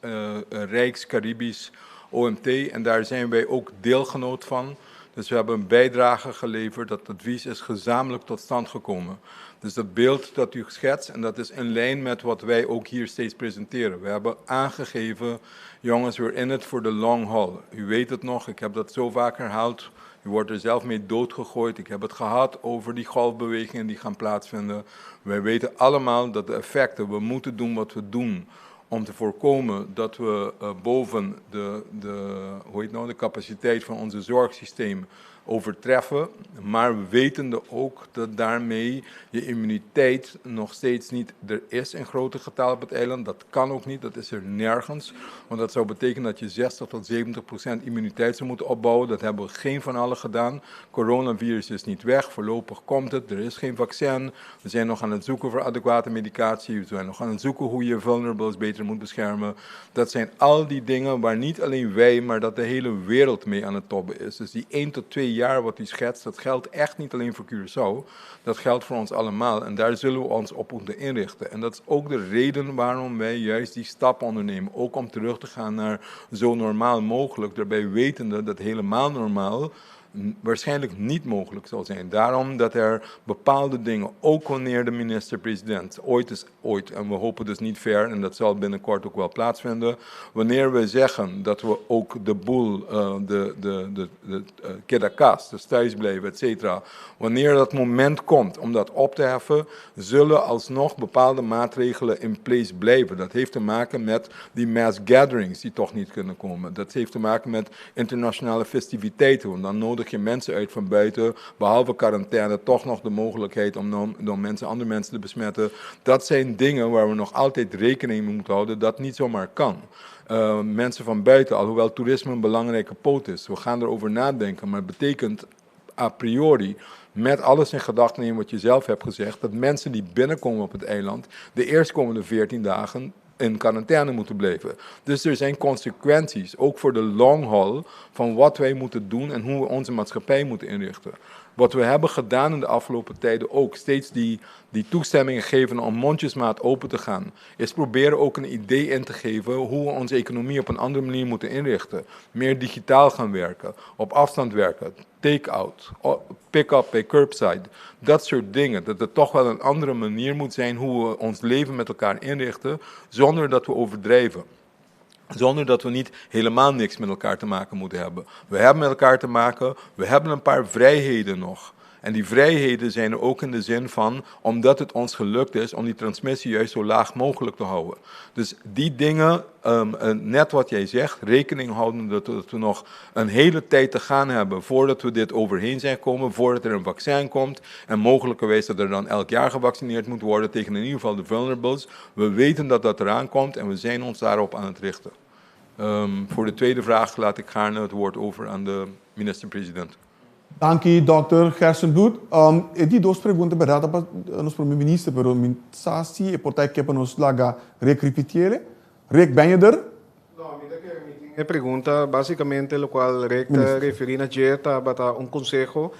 Rijks-Caribisch OMT. En daar zijn wij ook deelgenoot van. Dus we hebben een bijdrage geleverd. Dat advies is gezamenlijk tot stand gekomen. Dus dat beeld dat u schetst, en dat is in lijn met wat wij ook hier steeds presenteren. We hebben aangegeven, jongens, we're in it for the long haul. U weet het nog, ik heb dat zo vaak herhaald. U wordt er zelf mee doodgegooid. Ik heb het gehad over die golfbewegingen die gaan plaatsvinden. Wij weten allemaal dat de effecten, we moeten doen wat we doen om te voorkomen dat we boven de, hoe heet nou, de capaciteit van onze zorgsysteem overtreffen. Maar wetende ook dat daarmee je immuniteit nog steeds niet er is in grote getallen op het eiland. Dat kan ook niet, dat is er nergens. Want dat zou betekenen dat je 60 tot 70% immuniteit zou moeten opbouwen. Dat hebben we geen van allen gedaan. Coronavirus is niet weg, voorlopig komt het. Er is geen vaccin. We zijn nog aan het zoeken voor adequate medicatie. We zijn nog aan het zoeken hoe je vulnerables beter moet beschermen. Dat zijn al die dingen waar niet alleen wij, maar dat de hele wereld mee aan het tobben is. Dus die 1 tot 2 jaar wat u schetst, dat geldt echt niet alleen voor Curaçao. Dat geldt voor ons allemaal en daar zullen we ons op moeten inrichten. En dat is ook de reden waarom wij juist die stap ondernemen. Ook om terug te gaan naar zo normaal mogelijk, daarbij wetende dat helemaal normaal waarschijnlijk niet mogelijk zal zijn. Daarom dat er bepaalde dingen, ook wanneer de minister-president ooit is ooit, en we hopen dus niet ver, en dat zal binnenkort ook wel plaatsvinden, wanneer we zeggen dat we ook de boel, de keda kas, dus thuisblijven, et cetera, wanneer dat moment komt om dat op te heffen, zullen alsnog bepaalde maatregelen in place blijven. Dat heeft te maken met die mass gatherings die toch niet kunnen komen. Dat heeft te maken met internationale festiviteiten, want dan nodig je mensen uit van buiten, behalve quarantaine, toch nog de mogelijkheid om dan mensen, andere mensen te besmetten. Dat zijn dingen waar we nog altijd rekening mee moeten houden, dat niet zomaar kan. Mensen van buiten, alhoewel toerisme een belangrijke poot is, we gaan erover nadenken, maar het betekent a priori, met alles in gedachten nemen wat je zelf hebt gezegd, dat mensen die binnenkomen op het eiland de eerstkomende 14 dagen in quarantaine moeten blijven. Dus er zijn consequenties, ook voor de long haul, van wat wij moeten doen en hoe we onze maatschappij moeten inrichten. Wat we hebben gedaan in de afgelopen tijden ook, steeds die toestemmingen geven om mondjesmaat open te gaan, is proberen ook een idee in te geven hoe we onze economie op een andere manier moeten inrichten. Meer digitaal gaan werken, op afstand werken, take-out, pick-up bij curbside. Dat soort dingen. Dat het toch wel een andere manier moet zijn hoe we ons leven met elkaar inrichten, zonder dat we overdrijven. Zonder dat we niet helemaal niks met elkaar te maken moeten hebben. We hebben met elkaar te maken, we hebben een paar vrijheden nog. En die vrijheden zijn er ook in de zin van, omdat het ons gelukt is om die transmissie juist zo laag mogelijk te houden. Dus die dingen, net wat jij zegt, rekening houden dat we nog een hele tijd te gaan hebben voordat we dit overheen zijn gekomen, voordat er een vaccin komt en mogelijkerwijs dat er dan elk jaar gevaccineerd moet worden tegen in ieder geval de vulnerables. We weten dat dat eraan komt en we zijn ons daarop aan het richten. Voor de tweede vraag laat ik gaarne het woord over aan de minister-president. Danki, Dr. Gerstenbluth. E di dos pregunta berdat pa nos prome minister, pero mi sa si e por ta ke pa nos laga Rick ripitiele. Rick, ben je er? No, mi ta kere mi tin e pregunta, basicamente locual Rick ta referi na dje tabata un conseho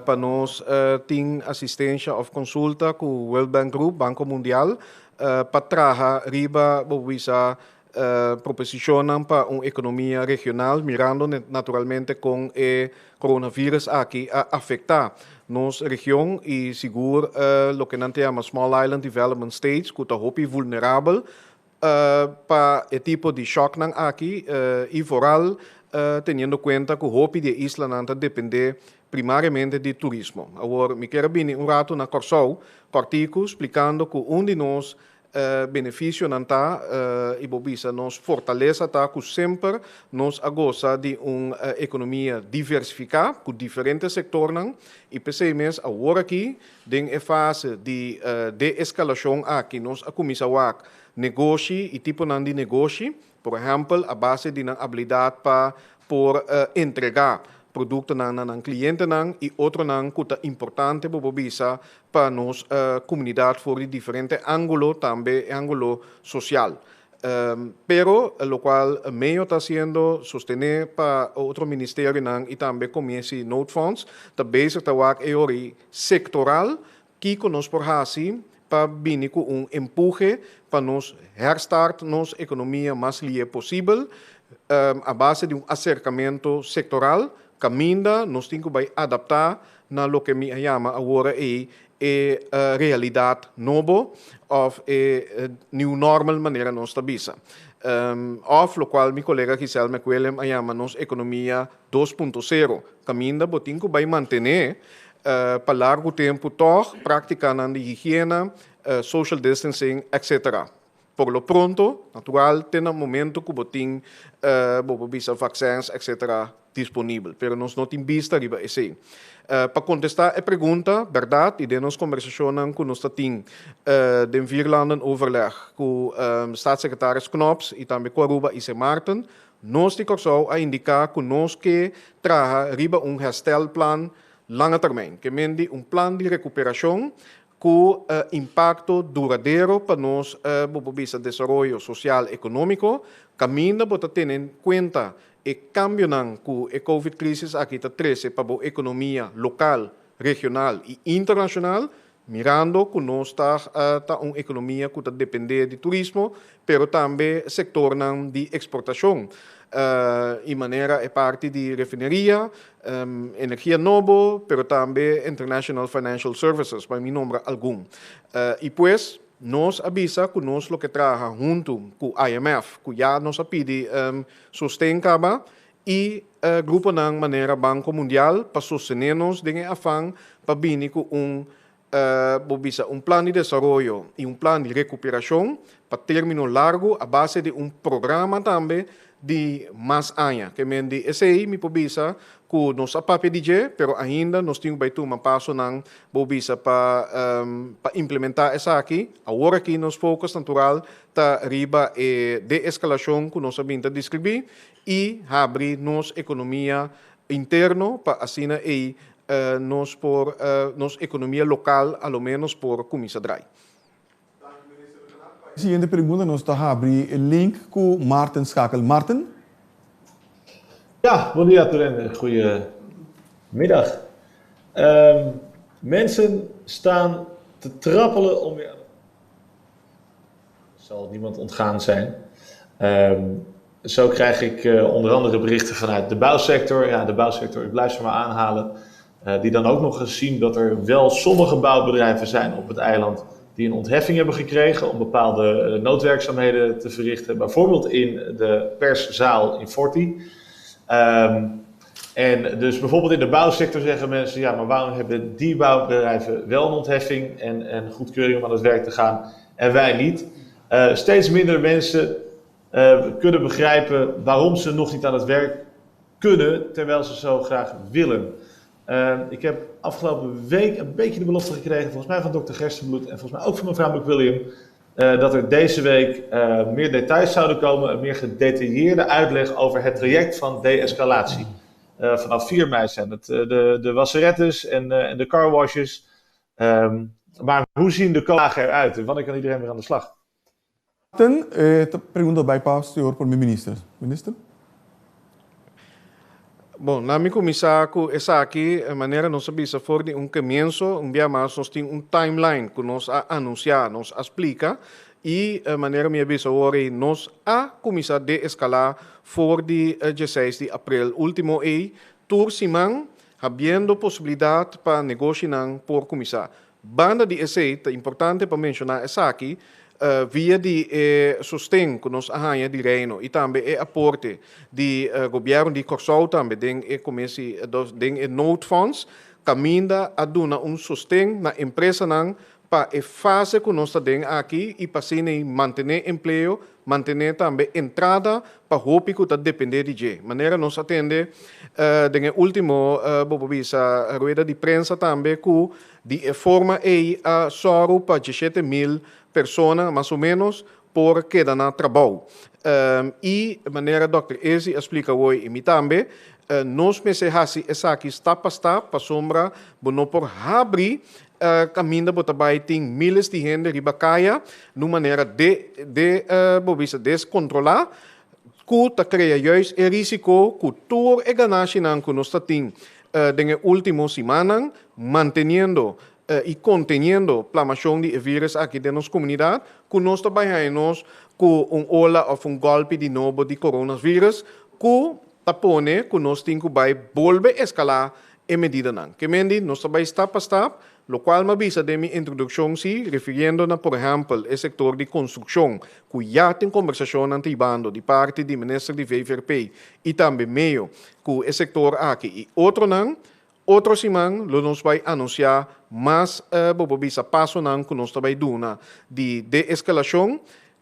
pa nos tin asistencia of consulta cu World Bank Group, Banco Mundial, pa traha riba bo bisa proposishonnan pa un ekonomia regional mirando naturalmente kon e coronavirus aki a afektá nos region i sigur loke nan ta yama Small Island Development States ku ta hopi vulnerabel pa e tipo di shòknan aki i vooral teniendo kuenta ku hopi di e islanan ta dependé primariamente di turismo. Awor mi kier a bini un ratu na Kòrsou kòrtiku splikando ku un di nos Beneficionan ta, y bo bisa nos fortaleza ta cu semper nos a goza di un economia diversifica cu diferente sectornan y p'esey mes awor aki den e fase di de-escalacion aki nos a cuminsa wak negoshi y tiponan di negoshi, por ehempel a base di nan habilidad pa por entrega productonan na nan clientenan y otronan cu ta importante bo por bisa pa nos comunidad for di diferente angulo, tambe e angulo social. Pero locual Mayo ta haciendo, sostene pa otro ministerionan y tambe Commissie Noodfonds, ta bezig ta wak e ori sectoral kico nos por haci pa bini cu un empuje pa nos herstart nos economia mas lie posibel a base di un acercamento sectoral caminda nos tin cu bay adapta na loke mi a yama awor ei e realidat nobo òf e new normal manera nos ta bisa. Òf lokual mi kolega Giselle McWilliam a yama nos ekonomia dos punto sero, kaminda bo tin ku bai mantené pa largu tempu tòg práktikanan di higiena, social distancing, etcetera. Por lo pronto, natural, te na momento ku bo tin bo por bisa vaksèns etcetera disponibel, pero nos no tin bista riba esei. Pa kontestá e pregunta, bèrdat i den nos kombersashonnan ku nos ta tin den Vierlandenoverleg ku Staatssecretaris Knops i tambe ku Aruba i Sint Maarten, nos di Kòrsou a indiká ku nos ke traha riba un herstelplan lange termijn, ke men di un plan di rekuperashon Ku impakto duradero pa nos bo por bisa desaroyo sosial ekonómiko, kaminda bo ta tene kuenta e kambionan ku e Covid krisis aki ta trese pa bo ekonomia lokal, regional i internashonal, mirando ku nos ta ta un ekonomia ku ta dependé di turismo, pero tambe sektornan di eksportashon i manera e parti di refineria, energia nobo, pero tambe International Financial Services, pa mi nombra algun. I pues, nos a bisa ku nos lo ke traha huntu ku IMF, ku ya nos a pidi sosten kaba, i gruponan manera Banko Mundial pa sostené nos den e afan pa bini ku un bo bisa un plan di desaroyo i un plan di rekuperashon pa término largu a base di un programa tambe di mas aña. Ke men di esei mi por bisa ku nos a papia di dje, pero ainda nos tin ku bai tuma pasonan bo bisa pa pa implementá esaki. Awor aki nos focus natural ta riba e de-eskalashon ku nos a bin ta deskribí i habri nos ekonomia interno pa asina ei nos por nos economia local a lo menos por cuminsa draai. Siguiente pregunta nos ta habri e link cu Maarten Schakel. Maarten? Ja, bon dia tur hende. Goedemiddag. Mensen staan te trappelen om weer Zal niemand ontgaan zijn. Zo krijg ik onder andere berichten vanuit de bouwsector. Ja, de bouwsector, ik blijf ze maar aanhalen. Die dan ook nog eens zien dat er wel sommige bouwbedrijven zijn op het eiland die een ontheffing hebben gekregen om bepaalde noodwerkzaamheden te verrichten. Bijvoorbeeld in de perszaal in Forti. En dus bijvoorbeeld in de bouwsector zeggen mensen, ja, maar waarom hebben die bouwbedrijven wel een ontheffing en goedkeuring om aan het werk te gaan en wij niet? Steeds minder mensen kunnen begrijpen waarom ze nog niet aan het werk kunnen, terwijl ze zo graag willen. Ik heb afgelopen week een beetje de belofte gekregen, volgens mij van dokter Gerstenbluth en volgens mij ook van mevrouw McWilliam, dat er deze week meer details zouden komen, een meer gedetailleerde uitleg over het traject van de-escalatie. Vanaf 4 mei zijn het de wasserettes en de carwashes. Maar hoe zien de komende dagen eruit en wanneer kan iedereen weer aan de slag? Ten, e pregunta bai pa señor Prome Minister. Minister? Bon, laat mi kuminsá ku esaki, manera nos a bisa for di un komienso, un bia mas nos tin un timeline ku nos a anunsiá, nos a splika, i manera mi a bisa awor ei, nos a kuminsá deeskalá for di dieseis di aprel último ei, tur siman, habiendo posibilidat pa negoshinan por kuminsá. Banda di esei, ta importante pa menshoná esaki, via di e sosten ku nos a haña di Reino i tambe e aporte di gobièrnu di Kòrsou tambe den e komesi den e noodfonds, kaminda a duna un sosten na empresanan pa e fase ku nos ta den aki i pa asina mantené empleo, mantené tambe entrada pa hopi ku ta dependé di dje. Manera nos a tende den e último, bo por bisa, rueda di prensa tambe ku Di e forma ei a sòru pa 17.000 persona, mas o ménos, por keda na trabou. I manera dòkter Ezi a splika awor i mi tambe, nos mester hasi esaki stap pa stap pasobra bo no por habri kaminda bo ta bai tin míles di hende riba kaya na un manera de de bo bisa deskontrolá ku ta krea juist e risiko ku tur e ganashinan ku nos ta tin den e último simannan, manteniendo i konteniendo plamashon di e vírus aki den nos komunidat, ku nos ta bai haña nos ku un ola òf un gòlpi di nobo di koronavírus ku ta pone ku nos tin ku bai bolbe eskalá e medidanan. Ke men di nos ta bai stap pa stap, lokual mi a bisa den mi introdukshon si, refiriendo na por ehèmpel e sektor di konstrukshon, ku ya tin kombersashonnan ta hibando di parti di minister di VVRP i tambe meo ku e sektor aki i otronan, otro siman lo nos bai anunsiá mas bo por bisa pasonan ku nos ta bai duna di deeskalashon,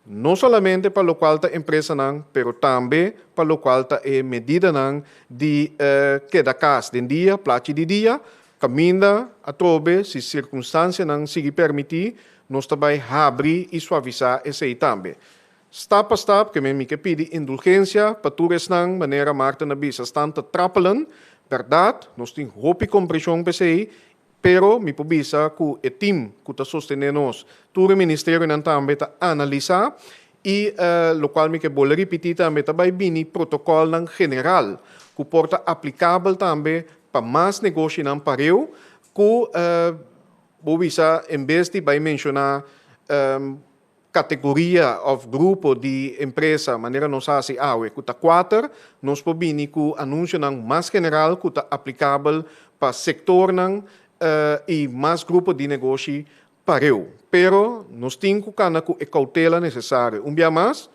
no solamente pa lokual ta empresanan pero tambe pa lokual ta e medidanan di keda kas den dia, plachi di dia, kaminda atrobe si sirkunstansianan sigui permití nos ta bai habri i suavisá esei tambe. Stap pa stap ke men mi ke pidi indulgensia pa tur esnan, manera Maarten a bisa, stan ta trappelen. Bèrdat, nos tin hopi kompreshon p'esei, pero mi por bisa ku e tim ku ta sostené nos, tur e ministerionan tambe ta analisá i lokual mi ke bolbe ripití tambe ta bai bini protokòlnan general ku por ta aplikabel tambe pa mas negoshinan pareu ku bo bisa en bes di bai menshoná Kategoria òf grupo di empresa manera nos hasi awe ku ta kuater, nos por bini ku anunsionan mas general ku ta aplikabel pa sektornan i mas grupo di negoshi pareu. Pero nos tin ku kana ku e koutela nesesario. Un bia mas,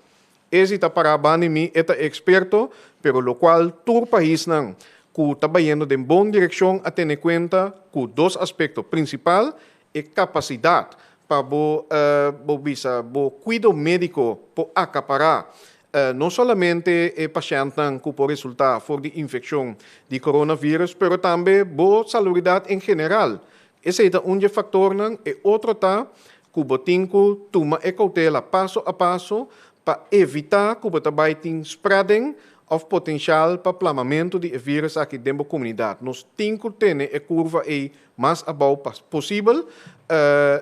Ezi ta pará banda di mi, e ta e eksperto, pero lokual tur paisnan ku ta bayendo den bon direkshon a tene kuenta ku dos aspekto prinsipal, e kapasidat pa bo bo bisa bo kuido médiko por akapará no solamente e pashèntnan ku por resultá for di infekshon di coronavirus, pero tambe bo salubridat en general. Esei ta un di e faktornan. E otro ta ku bo tin ku tuma e koutela paso a paso pa evitá ku bo ta bai tin spreading òf potenshal pa plamamentu di e vírus aki den bo komunidat. Nos tin ku tene e kurva ei mas abou posibel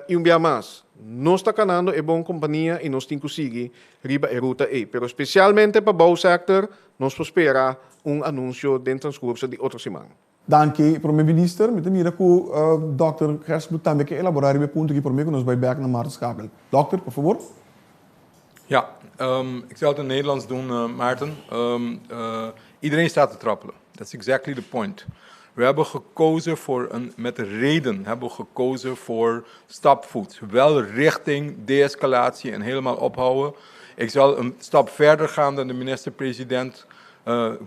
i un bia mas nos ta kanando e bon kompania i nos tin ku sigui riba e ruta ei. Pero spesialmente pa bouwsector nos por spera un anunsio den transkurso di otro siman. Danki Prome Minister. Mi ta mira ku Dòkter Gersbloed tambe ke elaborá riba e punto aki prome ku nos bai bèk na Maarten Schakel. Dòkter, por fabor. Ja, ik zal het in Nederlands doen, Maarten. Iedereen staat te trappelen. That's exactly the point. We hebben gekozen voor een, met reden hebben we gekozen voor stapvoets. Wel richting deescalatie en helemaal ophouden. Ik zal een stap verder gaan dan de minister-president.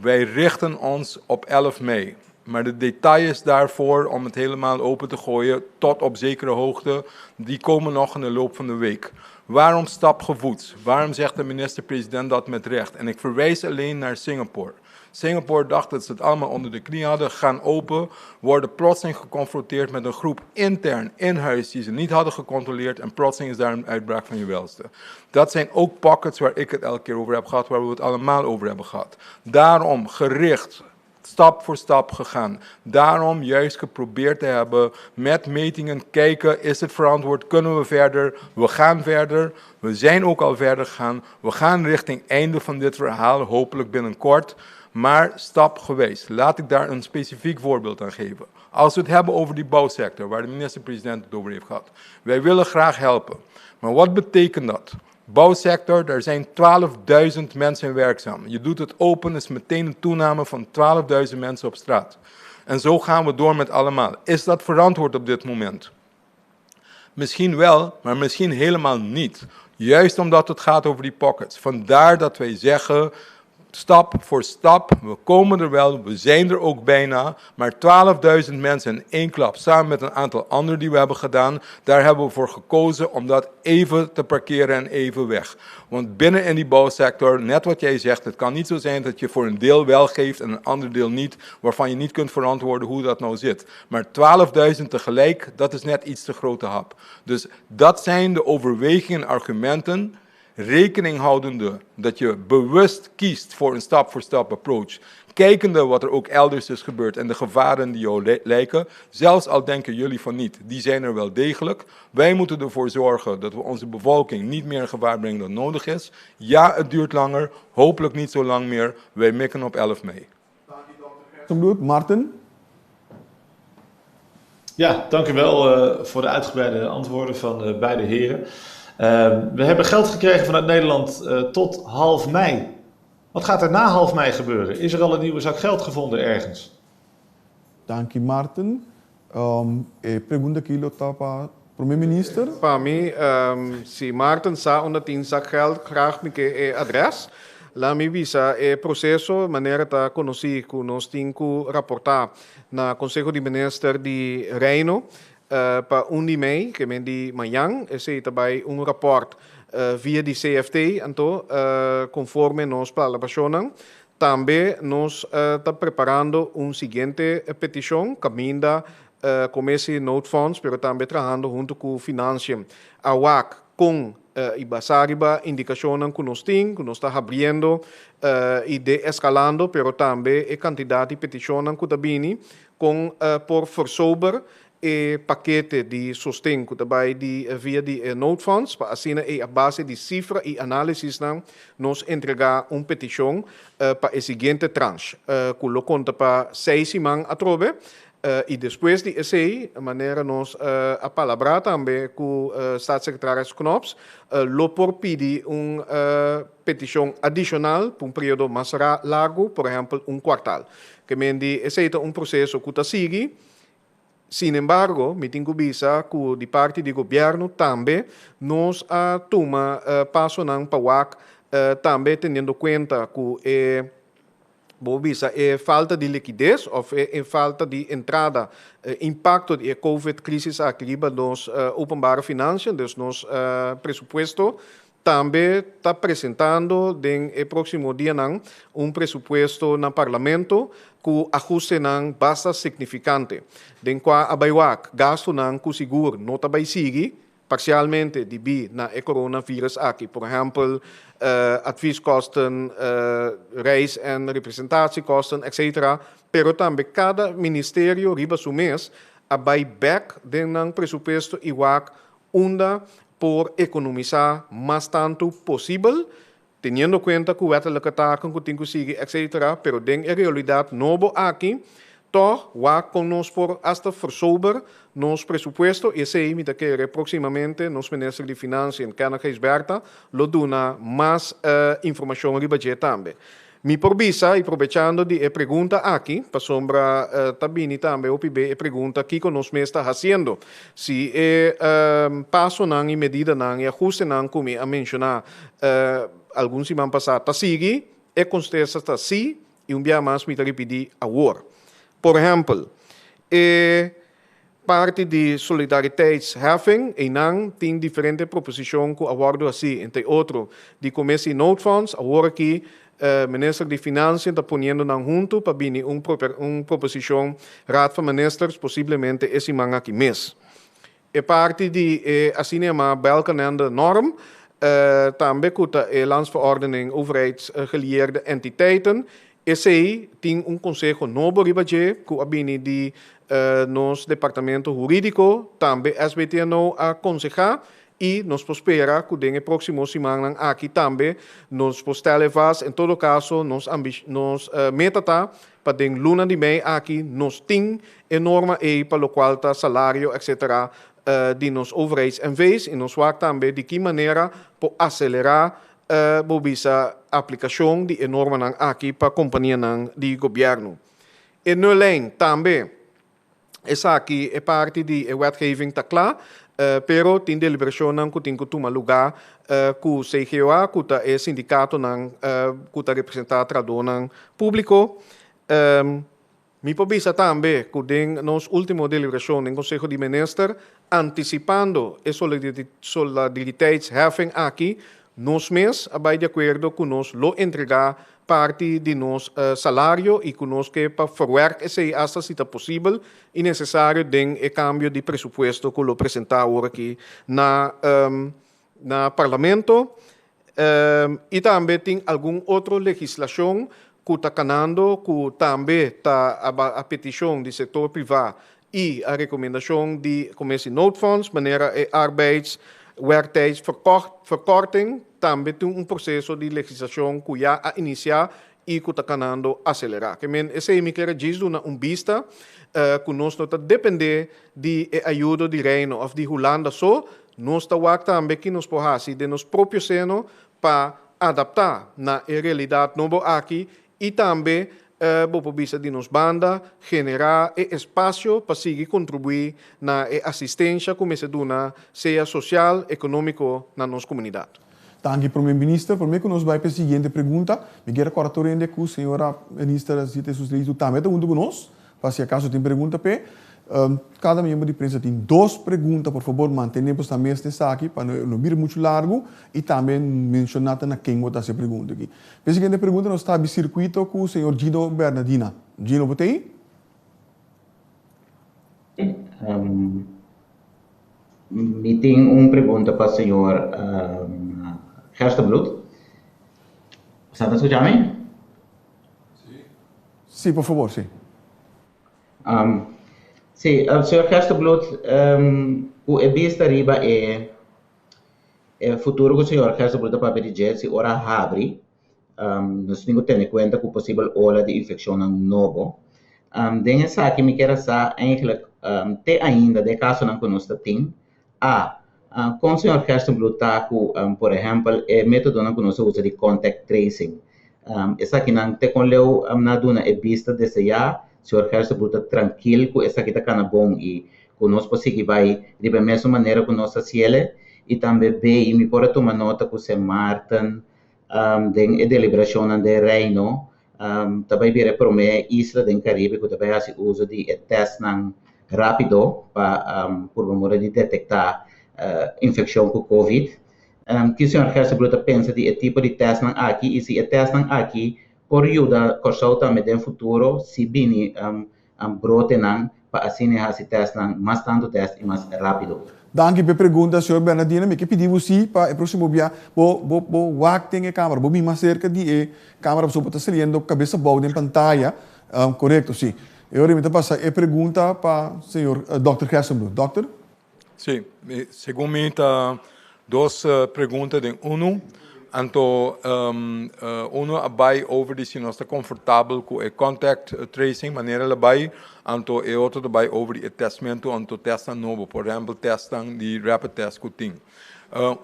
Wij richten ons op 11 mei. Maar de details daarvoor, om het helemaal open te gooien, tot op zekere hoogte, die komen nog in de loop van de week. Waarom stapgevoed? Waarom zegt de minister-president dat met recht? En ik verwijs alleen naar Singapore. Singapore dacht dat ze het allemaal onder de knie hadden, gaan open, worden plotseling geconfronteerd met een groep intern in huis die ze niet hadden gecontroleerd en plotseling is daar een uitbraak van je welste. Dat zijn ook pockets waar ik het elke keer over heb gehad, waar we het allemaal over hebben gehad. Daarom gericht, stap voor stap gegaan. Daarom juist geprobeerd te hebben met metingen kijken, is het verantwoord, kunnen we verder? We gaan verder, we zijn ook al verder gegaan. We gaan richting einde van dit verhaal, hopelijk binnenkort. Maar stapgewijs. Laat ik daar een specifiek voorbeeld aan geven. Als we het hebben over die bouwsector, waar de minister-president het over heeft gehad. Wij willen graag helpen. Maar wat betekent dat? Bouwsector, daar zijn 12.000 mensen werkzaam. Je doet het open, is meteen een toename van 12.000 mensen op straat. En zo gaan we door met allemaal. Is dat verantwoord op dit moment? Misschien wel, maar misschien helemaal niet. Juist omdat het gaat over die pockets. Vandaar dat wij zeggen, stap voor stap, we komen er wel, we zijn er ook bijna. Maar 12.000 mensen in één klap, samen met een aantal anderen die we hebben gedaan, daar hebben we voor gekozen om dat even te parkeren en even weg. Want binnen in die bouwsector, net wat jij zegt, het kan niet zo zijn dat je voor een deel wel geeft en een ander deel niet, waarvan je niet kunt verantwoorden hoe dat nou zit. Maar 12.000 tegelijk, dat is net iets te grote hap. Dus dat zijn de overwegingen en argumenten, rekening houdende dat je bewust kiest voor een stap-voor-stap approach. Kijkende wat er ook elders is gebeurd en de gevaren die jou lijken. Zelfs al denken jullie van niet, die zijn er wel degelijk. Wij moeten ervoor zorgen dat we onze bevolking niet meer in gevaar brengen dan nodig is. Ja, het duurt langer, hopelijk niet zo lang meer. Wij mikken op 11 mei. Martin? Ja, dank u wel voor de uitgebreide antwoorden van beide heren. We hebben geld gekregen vanuit Nederland tot half mei. Wat gaat er na half mei gebeuren? Is er al een nieuwe zak geld gevonden ergens? Dank je, Martin. E pregunta aki lo ta pa promé minister. Pa mi, si Martin sa unda tin zak geld, graag mi ke e adres. Laga mi bisa, e proseso, manera ta konosí ku nos tin ku raportá na Konseho di Minister di Reino pa 1 di mei, ke men di mañan, esei ta bai un rapòrt via di CFT, anto konforme nos palabrashonnan. Tambe nos ta preparando un siguiente petishon, kaminda komo e noodfonds, pero tambe trahando huntu ku Financiën. A wak kon i basá riba indikashonnan ku nos tin, ku nos ta habriendo i deeskalando, pero tambe e kantidat di petishonnan ku ta bini, kon por versober e pakete di sosten ku ta bai di via di noodfonds, pa asina e a base di sifra i análisisnan nos entregá un petishon pa e siguiente tranche, ku lo konta pa 6 siman atrobe. I despues di esei, manera nos a palabrá tambe ku staatssecretaris Knops, lo por pidi un petishon adishonal pa un periodo mas largu, por ehèmpel un kuartal. Ke men di esei ta un proseso ku ta sigui. Sin embargo, mi tin ku bisa ku di parti di gobièrnu tambe nos a tuma pasonan pa wak tambe teniendo kuenta ku e bo bisa e falta di likides òf e falta di entrada, impakto di e COVID-crisis aki riba nos openbare financiën, dus nos presupuesto. Tambe ta presentando den e próksimo dianan un presupuesto na Parlamento ku ahustenan basta signifikante, den kua a bai wak gastunan ku sigur no ta bai sigui parsialmente debí na e coronavirus aki, por ehèmpel advieskosten, reis- en representatiekosten, etc. Pero tambe kada ministerio riba su mes a bai bèk den nan presupuesto i wak unda por ekonomisá mas tantu posibel, teniendo kuenta ku wettelijke taken ku tin ku sigui, etc. Pero den e realidat nobo aki, tòg wak kon nos por asta versober nos presupuesto, i esei mi ta kere próksimamente nos minister di Financiën, Kenneth Gijsbertha, lo duna mas informashon riba dje tambe. Mi por bisa, i probechando di e pregunta aki, pasobra ta bini tambe hopi be e pregunta kiko nos mes ta hasiendo. Si e pasonan i medidanan i ahustenan ku mi a menshoná algun siman pasá ta sigui, e kontesta ta sí. i un bia mas mi ta ripidí awor. Por ehèmpel, e parti di solidariteitsheffing, einan tin diferente proposishon ku a wòrdu hasí, entre otro di Commissie Noodfonds. Awor aki Minister di Financiën ta poniendo nan huntu pa bini un un proposishon Raad van Ministers posiblemente e siman aki mes. E parti di e asina yamá Balkenende norm, tambe ku ta e Landsverordening Overheidsgelieerde Entiteiten, esei tin un konseho nobo riba dje ku a bini di nos departamento hurídiko, tambe SBTNO a konsehá i nos por spera ku den e próksimo simannan aki tambe nos por stèl e vas. En todo kaso nos nos meta ta pa den luna di mei aki nos tin e norma ei pa lokual ta salario etc. Di nos overheids NV's i nos wak tambe di ki manera por aselerá bo bisa aplikashon di e normanan aki pa kompanianan di gobièrnu. E nullijn tambe esaki e parti di e wetgeving ta kla, pero tin deliberashonnan ku tin ku tuma lugá ku CGOA ku ta e sindikatonan ku ta representá trahadónan públiko. Mi por bisa tambe ku den nos último deliberashon den Konseho di Minister, antisipando e solidariteitsheffing aki, nos mes a bai di akuerdo ku nos lo entregá parti di nos salario i ku nos ke pa verwerk esei asta si ta posibel i nesesario den e kambio di presupuesto ku lo presentá awor aki na na Parlamento. I tambe tin algun otro legislashon ku ta kanando ku tambe ta a petishon di sektor privá i a rekomendashon di Commissie Noodfonds, manera e arbeidswerktijdsverkorting, tambe tin un proseso di legislashon ku ya a inisiá i ku ta kanando aselerá. Ke men esei mi kier a djis duna un bista ku nos no ta dependé di e ayudo di Reino òf di Hulanda so, nos ta wak tambe ki nos por hasi den nos propio seno pa adaptá na e realidat nobo aki i tambe bo por bisa di nos banda generá e espasio pa sigui kontribuí na e asistensha ku mester duna sea sosial, ekonómiko na nos komunidat. Danki Prome Minister. Prome ku nos bai pa e siguiente pregunta, mi kier kòrda tur hende ku señora Minister Zita Jesus Leito tambe ta huntu ku nos, pa si akaso tin pregunta p'e. Kada miembro di prensa tin dos pregunta, por fabor mantene boso ta mes esaki pa no bira muchu largu i tambe menshoná ta na ken bo ta hasi e pregunta aki. Pa e siguiente pregunta nos ta habri sirkuito ku señor Gino Bernadina. Gino, bo ta ei? Mi tin un pregunta pa señor Gerstenbluth. Sa ta skucha mi? Sí, por fabor, sí. Sí, señor Gerstenbluth, ku e bista riba e e futuro ku señor Gerstenbluth ta papia di dje, si ora habri, nos tin ku tene kuenta ku posibel ola di infekshonnan nobo. Den esaki mi kier a sa eigenlijk te ainda den e kasonan ku nos ta tin, A, kon señor Gerstenbluth ta ku por ehèmpel e metodonan ku nos a usa di contact tracing? Esakinan te kon leu nan a duna e bista deseá? Señor Gerstenbluth ta trankil ku esaki ta kana bon i ku nos por sigui bai riba e mesun manera ku nos a hasiel? I tambe B, mi por a tuma nota ku Sint Maarten den e deliberashonnan den Reino ta bai bira e promé isla den Karibe ku ta bai hasi uso di e tèstnan rápido pa purba mora di detektá infekshon ku covid. Ki señor Gerstenbluth ta pensa di e tipo di tèstnan aki i si e tèstnan aki por yuda Kòrsou tambe den futuro si bini brotenan pa asina e hasi tèstnan mas tantu tèst i mas rápido. Danki p'e pregunta, señor Bernardino. Mi ke pidi bo si pa e próksimo bia bo bo bo wak den e kámara, bo bin mas serka di e kámara pasobra bo ta saliendo kabes abou den pantaya. Korekto, si. E ora mi ta pasa e pregunta pa señor dòkter Gerstenbluth. Dòkter? Sí, segun mi ta dos pregunta den unu. Anto unu a bai over di si nos ta konfortabel ku e contact tracing manera el a bai, anto e otro ta bai over di e testmentu, anto testnan nobo, por ehempel testnan di rapid test ku tin.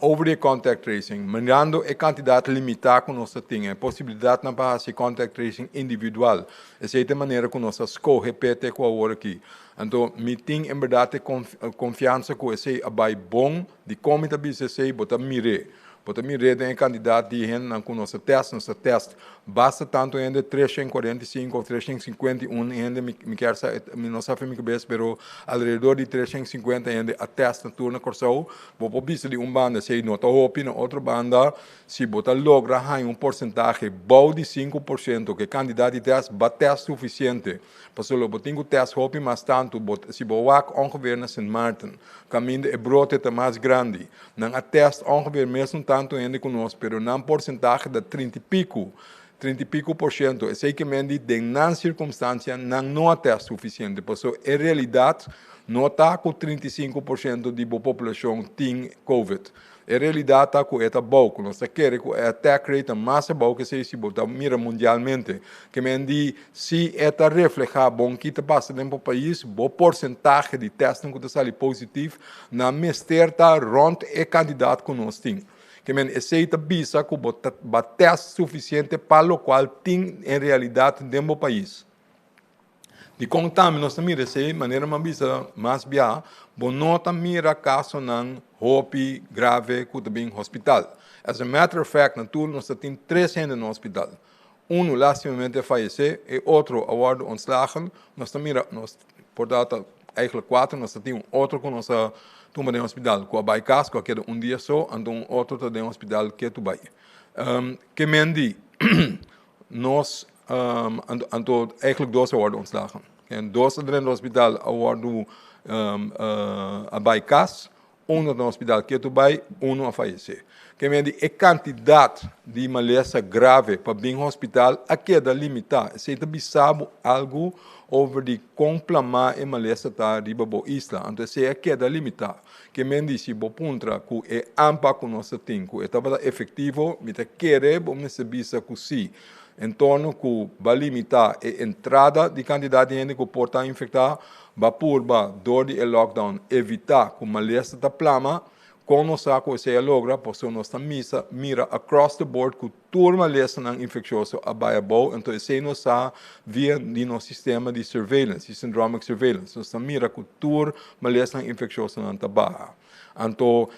Over di e contact tracing, mirando e kantidat limitá ku nos ta tin, e posibilidatnan pa hasi contact tracing individual, esei ta e manera ku nos a skohe p'e te ku awor aki. Anto mi tin en berdad e konfiansa ku esei a bai bon. Dikon mi ta bisa esei? Bo ta mir'é. Bo ta mir'é den e kantidat di hendenan ku nos a tèst. Nos a tèst basta tantu hende, 345 òf 351 hende, mi mi kier sa, mi no sa for mi kabes, pero alrededor di 350 hende a tèst na tur na Kòrsou. Bo por bisa di un banda esei no ta hopi, na otro banda si bo ta logra haña un porsentahe bou di 5% ku e kantidat di tèst, bo a tèst sufisiente. Pasobra lo bo tin ku tèst hopi mas tantu, bo si bo wak ongeveer na Sint Maarten, kaminda e brote ta mas grandi, nan a tèst ongeveer mesun tantu hende ku nos, pero nan porsentahe ta trinta i piku, 30 i piku por shento. Esei ke men di den nan sirkumstansia nan no a tèst sufisiente, pasobra e realidat no ta ku 35% di bo populashon tin Covid. E realidat ta ku e ta bou, ku nos ta kere ku e attack rate ta mas abou ku esei si bo ta mira mundialmente. Ke men di si e ta reflehá bon ki ta pasa den bo pais, bo porsentahe di tèstnan ku ta sali positif nan mester ta rònt e kantidat ku nos tin. Ke men esei ta bisa ku bo ta ba tèst sufisiente pa lokual tin en realidat den bo pais. Dikon tambe nos ta mira esei? Manera mi a bisa mas bia, bo no ta mira kasonan hopi grave ku ta bin hospital. As a matter of fact, na tur nos ta tin tres hende na hospital. Unu lastimamente a fayesé, e otro a wòrdu ontslagen. Nos ta mira, nos por ta ta eigenlijk kuater, nos ta tin un otro ku nos a tuma den hospital ku a bai kas, ku a keda un dia so, anto un otro ta den hospital ketu bai. Ke men di nos anto eigenlijk dos a wòrdu ontslagen. En dos a drenta hospital a wòrdu a bai kas, unu ta na hospital ketu bai, unu a fayesé. Ke men di e kantidat di malesa grave pa bin hospital a keda limitá. Esei ta bisa bo algu over di kon plamá e malesa ta riba bo isla. Anto esei a keda limitá. Ke men di si bo puntra ku e aanpak ku nos ta tin ku e tabata efektivo, mi ta kere bo mester bisa ku si. En torno ku ba limitá e entrada di kantidat di hende ku por ta infektá, ba purba dor di e lockdown evitá ku malesa ta plama. Kon nos sa ku esei a logra? Pasobra nos ta misa mira across the board ku tur malesanan infektioso a bai abou, enton esei nos sa via di nos sistema di surveillance, di syndromic surveillance. Nos ta mira ku tur malesanan infektiosonan ta baha. Anto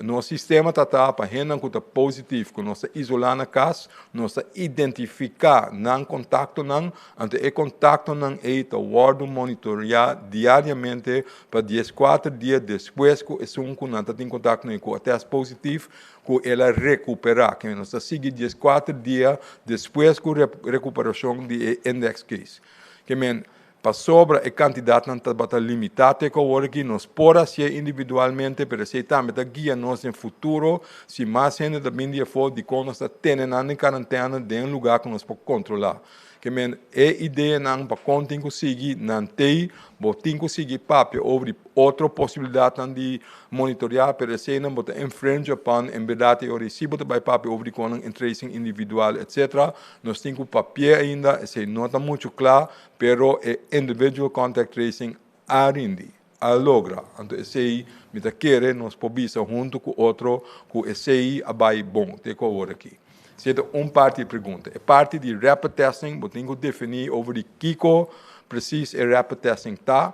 nos sistema ta ta pa hendenan ku ta positif, ku nos ta isolá na kas, nos ta identifiká nan kontaktonan, anto e kontaktonan ei ta wòrdu monitoreá diariamente pa 14 dia despues ku esun ku nan ta tin kontakto ku a tèst positif, ku el a rekuperá. Ke nos ta sigui 14 dia despues ku rekuperashon di e index case. Ke men, pasobra e kantidatnan tabata limitá te ku awor aki, nos por hasié individualmente, pero esei tambe ta guia nos den futuro, si mas hende ta bin di afó, dikon nos ta tene nan den karantena den un lugá ku nos por kontrolá. Ke men, e ideanan pa kon tin ku sigui nan tei, bo tin ku sigui papia over di otro posibilidatnan di monitoreá, pero eseinan bo ta infringe upon en berdat e ora si bo ta bai papia over di kon nan tracing individual etcetera, nos tin ku papi'é ainda, esei no ta muchu kla, pero e individual contact tracing a rindi, a logra. Anto esei mi ta kere nos por bisa huntu ku otro ku esei a bai bon te ku awor aki. Esei ta un parti di e pregunta. E parti di rapid testing bo tin ku definí over di kiko presis e rapid testing ta.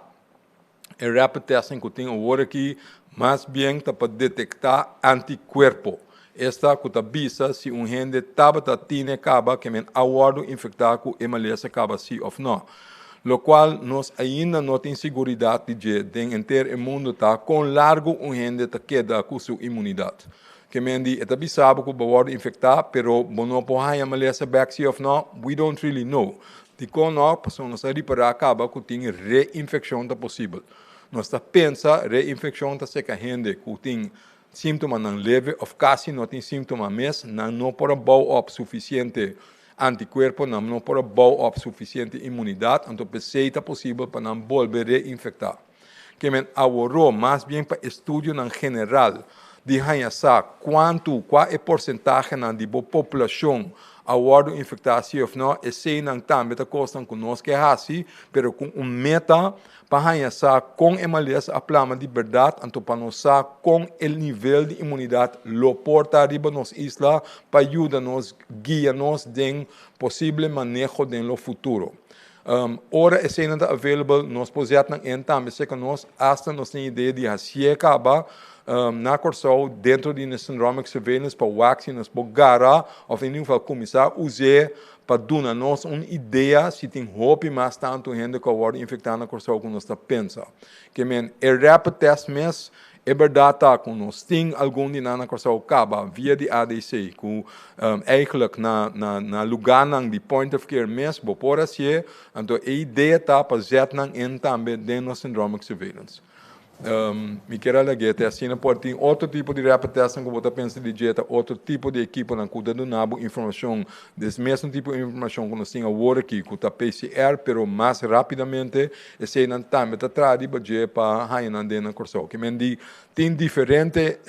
E rapid testing ku tin awor aki mas bien ta pa detektá antikuerpo. Esta ku ta bisa si un hende tabata tine kaba ke men a wòrdu infektá ku e malesa kaba si òf nò. Lokual nos ainda no tin siguridat di dje den henter e mundu ta kon largu un hende ta keda ku su imunidat. Ke men di e ta bisa bo ku bo wòrdu infektá pero bo no por haña malesa bèk si òf nò, we don't really know. Dikon nò? Pasobra nos a ripará kaba ku tin reinfekshon ta posibel. Nos ta pensa reinfekshon ta seka hende ku tin Síntomanan leve òf kasi no tin síntoma mes, nan no por a bou òp sufisiente antikuerpo, nan no por a bou òp sufisiente inmunidat, anto p'esei ta posibel pa nan bolbe reinfektá. Ke men aworó mas bien pa estudionan general di haña sa kuantu, kua e porsentahenan di bo populashon a wòrdu infektá si òf nò, eseinan tambe ta kosnan ku nos ke hasi, pero ku un meta Pa haña sa kon e malesa a plama di bèrdat, anto pa nos sa kon e nivel di imunidat lo por ta riba nos isla pa yuda nos guia nos den posible maneho den lo futuro. Ora eseinan ta available, nos por zet nan in tambe serka nos, hasta nos tin idea di hasié kaba na Kòrsou dentro di nos syndromic surveillance pa wak si nos por gara òf in ieder geval kuminsá us'é pa duna nos un idea si tin hopi mas tantu hende ku a wòrdu infektá na Kòrsou ku nos ta pensa. Ke men e rapid test mes E berdad ta cu nos tin algun di nan na Corsou caba via di ADC cu eigenlijk na na lugarnan di point of care mes bo por hacié, anto e idea ta pa zet nan in tambe den nos syndromic surveillance. Mi kier a lag'é te asina por tin otro tipo di rapid testnan cu bo ta pensa di dje ta otro tipo di ekiponan cu ta duna bo informacion des mesun tipo di informacion cu nos tin awor aki cu ta PCR pero mas rapidamente. Eseinan tambe ta traha riba dje pa haña nan den na Kòrsou. Ke men di tin diferente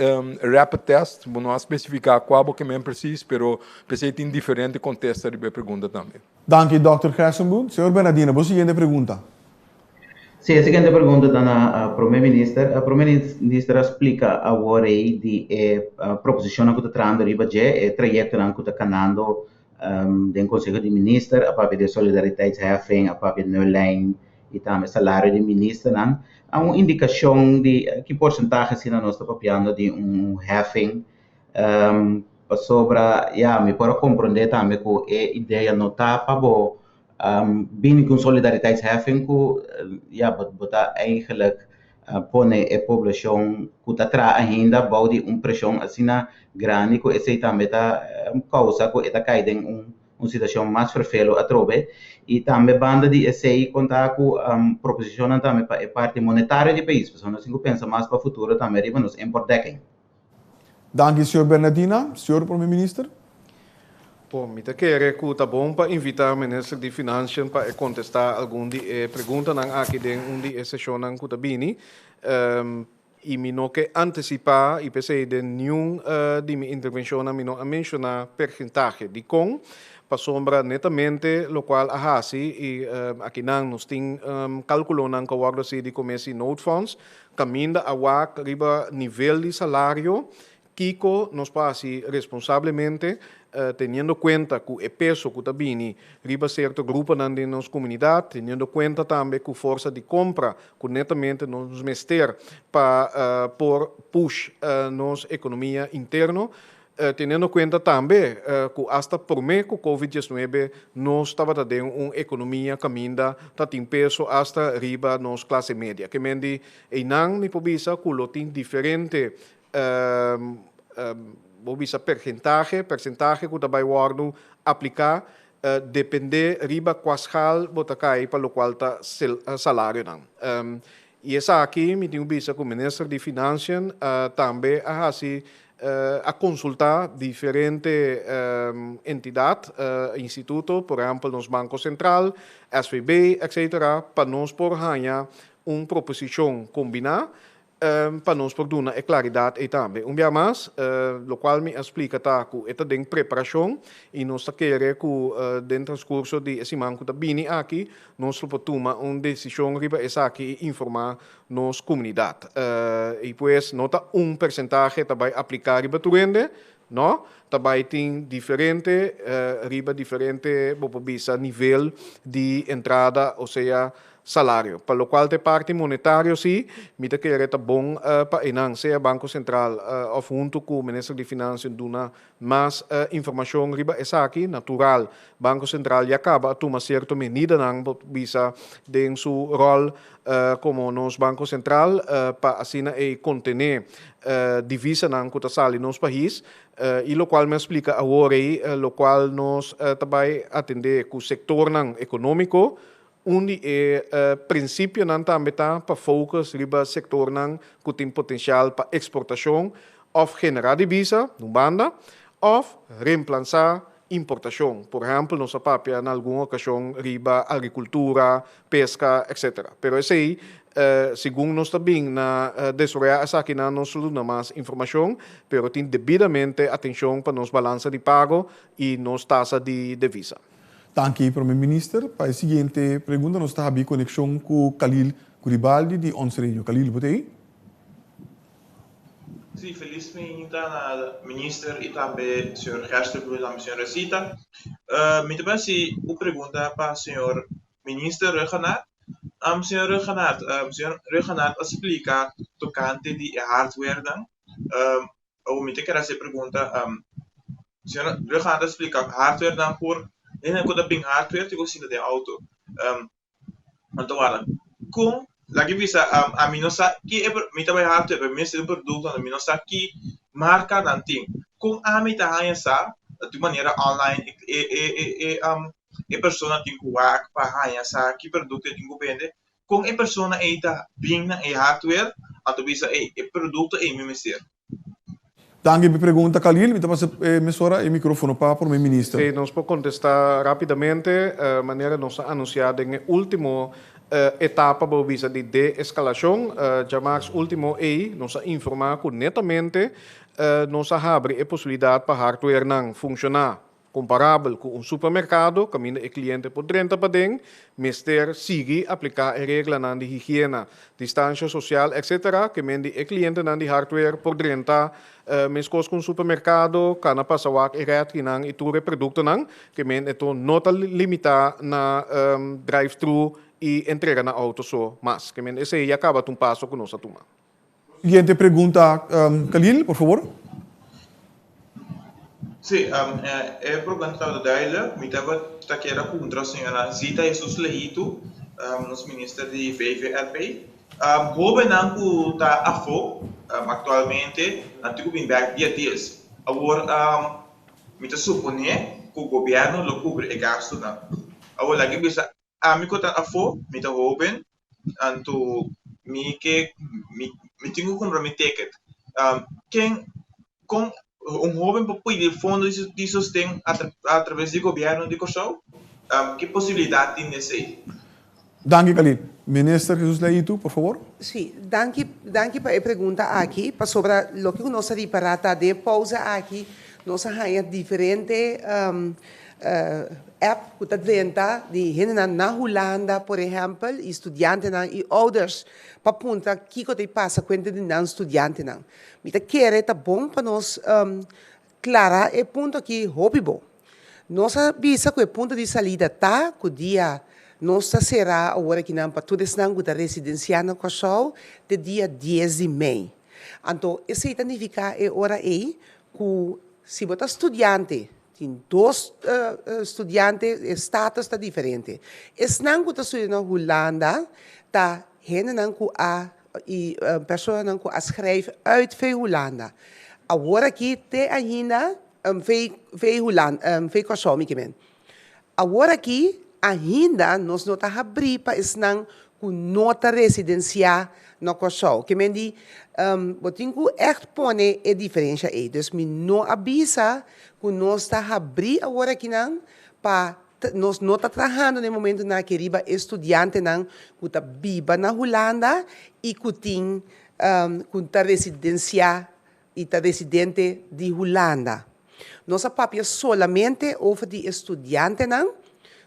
rapid test, bo no a spesifiká kua bo ke men presis, pero p'esei tin diferente kontesta riba e pregunta tambe. Danki Dòkter Gerstenbluth. Señor Bernardino, bo siguiente pregunta. Sí, e siguiente pregunta ta na Prome Minister. Prome Minister a splika awor ei di e proposishonnan ku ta trahando riba dje, e trayektonan ku ta kanando Den Conseho di Minister a papia di solidariteitsheffing, a papia di nullijn y tambe salario di ministernan. A un indicacion di ki porcentahe asina nos ta papiando di un heffing pasobra ya mi por a comprende tambe cu e idea no ta pa bo bini cu un solidariteitsheffing cu ya bo ta eigenlijk pone e poblacion cu ta traha ainda bou di un presion asina grandi cu esey tambe ta causa cu e ta cay den un situacion mas fervelo atrobe. Y tambe banda di esey conta cu proposicionnan tambe pa e parti monetario di pais, pasobra nos tin cu pensa mas pa futuro tambe riba nos importdekking. Danki señor Bernardina. Señor Prome Minister. Bon, mi ta kere ku ta bon pa invitá Minister di Financiën pa e kontestá algun di e preguntanan aki den un di e seshonnan ku ta bini. I mi no ke antisipá i p'esei den niun di mi intervenshonnan mi no a menshoná pergentahe. Dikon? Pasobra netamente lokual a hasi i akinan nos tin kalkulonan ku a wòrdu hasi di Komesi Noodfonds kaminda a wak riba nivel di salario Kiko nos por hasi responsablemente teniendo kuenta ku e peso ku ta bini riba sierto gruponan den nos komunidat, teniendo kuenta tambe ku forsa di kompra ku netamente nos mester pa por push nos ekonomia interno, teniendo kuenta tambe ku asta promé ku Covid diesnuebe nos tabata den un ekonomia kaminda ta tin peso asta riba nos klase media. Ke men di einan mi por bisa ku lo tin diferente bo bisa pergentahe, persentahe ku ta bai wòrdu apliká dependé riba kua schaal bo ta kai pa lokual ta salarionan. I esaki mi tin ku bisa ku Minister di Financiën tambe a hasi a konsultá diferente entidat, instituto, por ehèmpel nos Banko Sentral, SVB, etcetera, pa nos por haña un proposishon kombiná Pa nos por duna e klaridat ei tambe. Un bia mas, lokual mi a splika ta ku e ta den preparashon i nos ta kere ku den transkurso di e siman ku ta bini aki nos lo por tuma un desishon riba esaki i informá nos komunidat. I pues no ta un persentahe ta bai apliká riba tur hende, no, ta bai tin diferente riba diferente bo por bisa nivel di entrada osea Salario. Pa locual ta e parti monetario si, mi ta kere ta bon pa einan, sea Banco Central of hunto cu Minister di Financiën duna mas informacion riba esaki. Natural, Banco Central ya caba a tuma cierto medidanan, bo bisa, den su rol como nos Banco Central pa asina ei contene divisanan cu ta sali nos pais. I locual mi a splica awor ei, locual nos ta bay atende cu sectornan economico, Un di e prinsipionan tambe ta pa focus riba sektornan ku tin potensial pa eksportashon òf generá divisa, di un banda, òf reemplansá importashon. Por ehèmpel, nos a papia na algun okashon riba agrikultura, peska, etcetera. Pero esei, segun nos ta bin na desaroyá esakinan nos lo duna mas informashon, pero tin debidamente atenshon pa nos balansa di pago i nos tasa di devisa. Danki Prome Minister. Pa e siguiente pregunta nos ta habi konekshon ku Khalil Guribaldi di Ons Radio. Khalil, bo ta ei? Sí, felis mainta na Minister i tambe señor Gerstenbluth i tambe señora Zita. Mi ta bai hasi un pregunta pa señor. Minister Rhuggenaath. Um, señor Rhuggenaath, um, señor Rhuggenaath a splika tokante di e hardware nan. Um, awor mi ta kere hasi e pregunta, um, señor Rhuggenaath a splika hardware nan por, hende ku ta bin hardware tin ku sinta den outo. Um, Anto warda, kon, laga e bisa, ami no sa ki e, mi ta bai hardware, pero mi mester un produkto, anto mi no sa ki marka nan tin. Kon ami ta haña sa? Di un manera online e e e e e persona tin ku wak pa haña sa ki produkto e tin ku bende. Kon e persona ei ta bin na e hardware, anto bisa, ey, e produkto ei mi mester. Danki pa e pregunta Khalil. Mi ta pasa mesora e microfono pa Prome Minister. Sí, nos por contesta rapidamente. Manera nos a anuncia den e ultimo etapa bo bisa di de-escalacion, djamars ultimo ey nos a informa cu netamente nos a habri e posibilidad pa hardwarenan funciona Komparabel ku un supermerkado kaminda e kliente por drenta paden, mester sigui apliká e reglanan di higiena, distansha sosial etc. Ke men di e klientenan di hardware por drenta meskos ku un supermerkado, kana pasa wak e rètrinan i tur e produktonan, ke men e to no ta limitá na drive-thru i entrega na outo so mas. Ke men esei ya kaba ta un paso ku nos a tuma. Siguiente pregunta, Khalil, por favor. Sí, e pregunta tabata duidelijk. Mi tabata kier a puntra señora Zita Jesus Lehitu, nos minister di VVRP. Hobennan ku ta afó aktualmente, nan tin ku bin bèk dia dies. Awor, mi ta suponé ku gobièrnu lo kubri e gastunan. Awor, laga bisa Ami ku ta afó, mi ta hóben, anto mi ke mi mi tin ku kumpra mi ticket. Ken kon un hóben por pidi fondo di sosten atraves di gobièrnu di Kòrsou? Ki posibilidat tin esei? Danki Khalid. Minister Jesus Leito, por fabor. Sí, danki, danki pa e pregunta aki, pasobra loke ku nos a ripará ta den e pousa aki nos a haña diferente App ku ta drenta di hendenan na Hulanda por ehèmpel i studiantenan i ouders pa puntra kiko ta pasa kuenta di nan studiantenan. Mi ta kere ta bon pa nos klara e punto aki hopi bon. Nos a bisa ku e punto di salida ta ku dia nos ta sera awor akinan pa tur esnan ku ta residensiá na Kòrsou te dia dies di mei. Anto esei ta nifiká e ora ei ku si bo ta studiante Tin dos studiante, e status ta diferente. Esnan ku ta studia na Hulanda ta hendenan ku a i personanan ku a schrijf uit vei Hulanda. Awor aki te ainda vei vei Hulanda vei Kòrsou mi ke men. Awor aki ainda nos no ta habrí pa esnan ku no ta residensiá na Kòrsou. Ke men di, bo tin ku ègt pone e diferensha ei. Dus mi no a bisa ku nos ta habrí awor akinan pa nos no ta trahando na e momentunan aki riba e studiantenan ku ta biba na Hulanda i ku tin ku ta residensiá i ta residente di Hulanda. Nos a papia solamente over di e studiantenan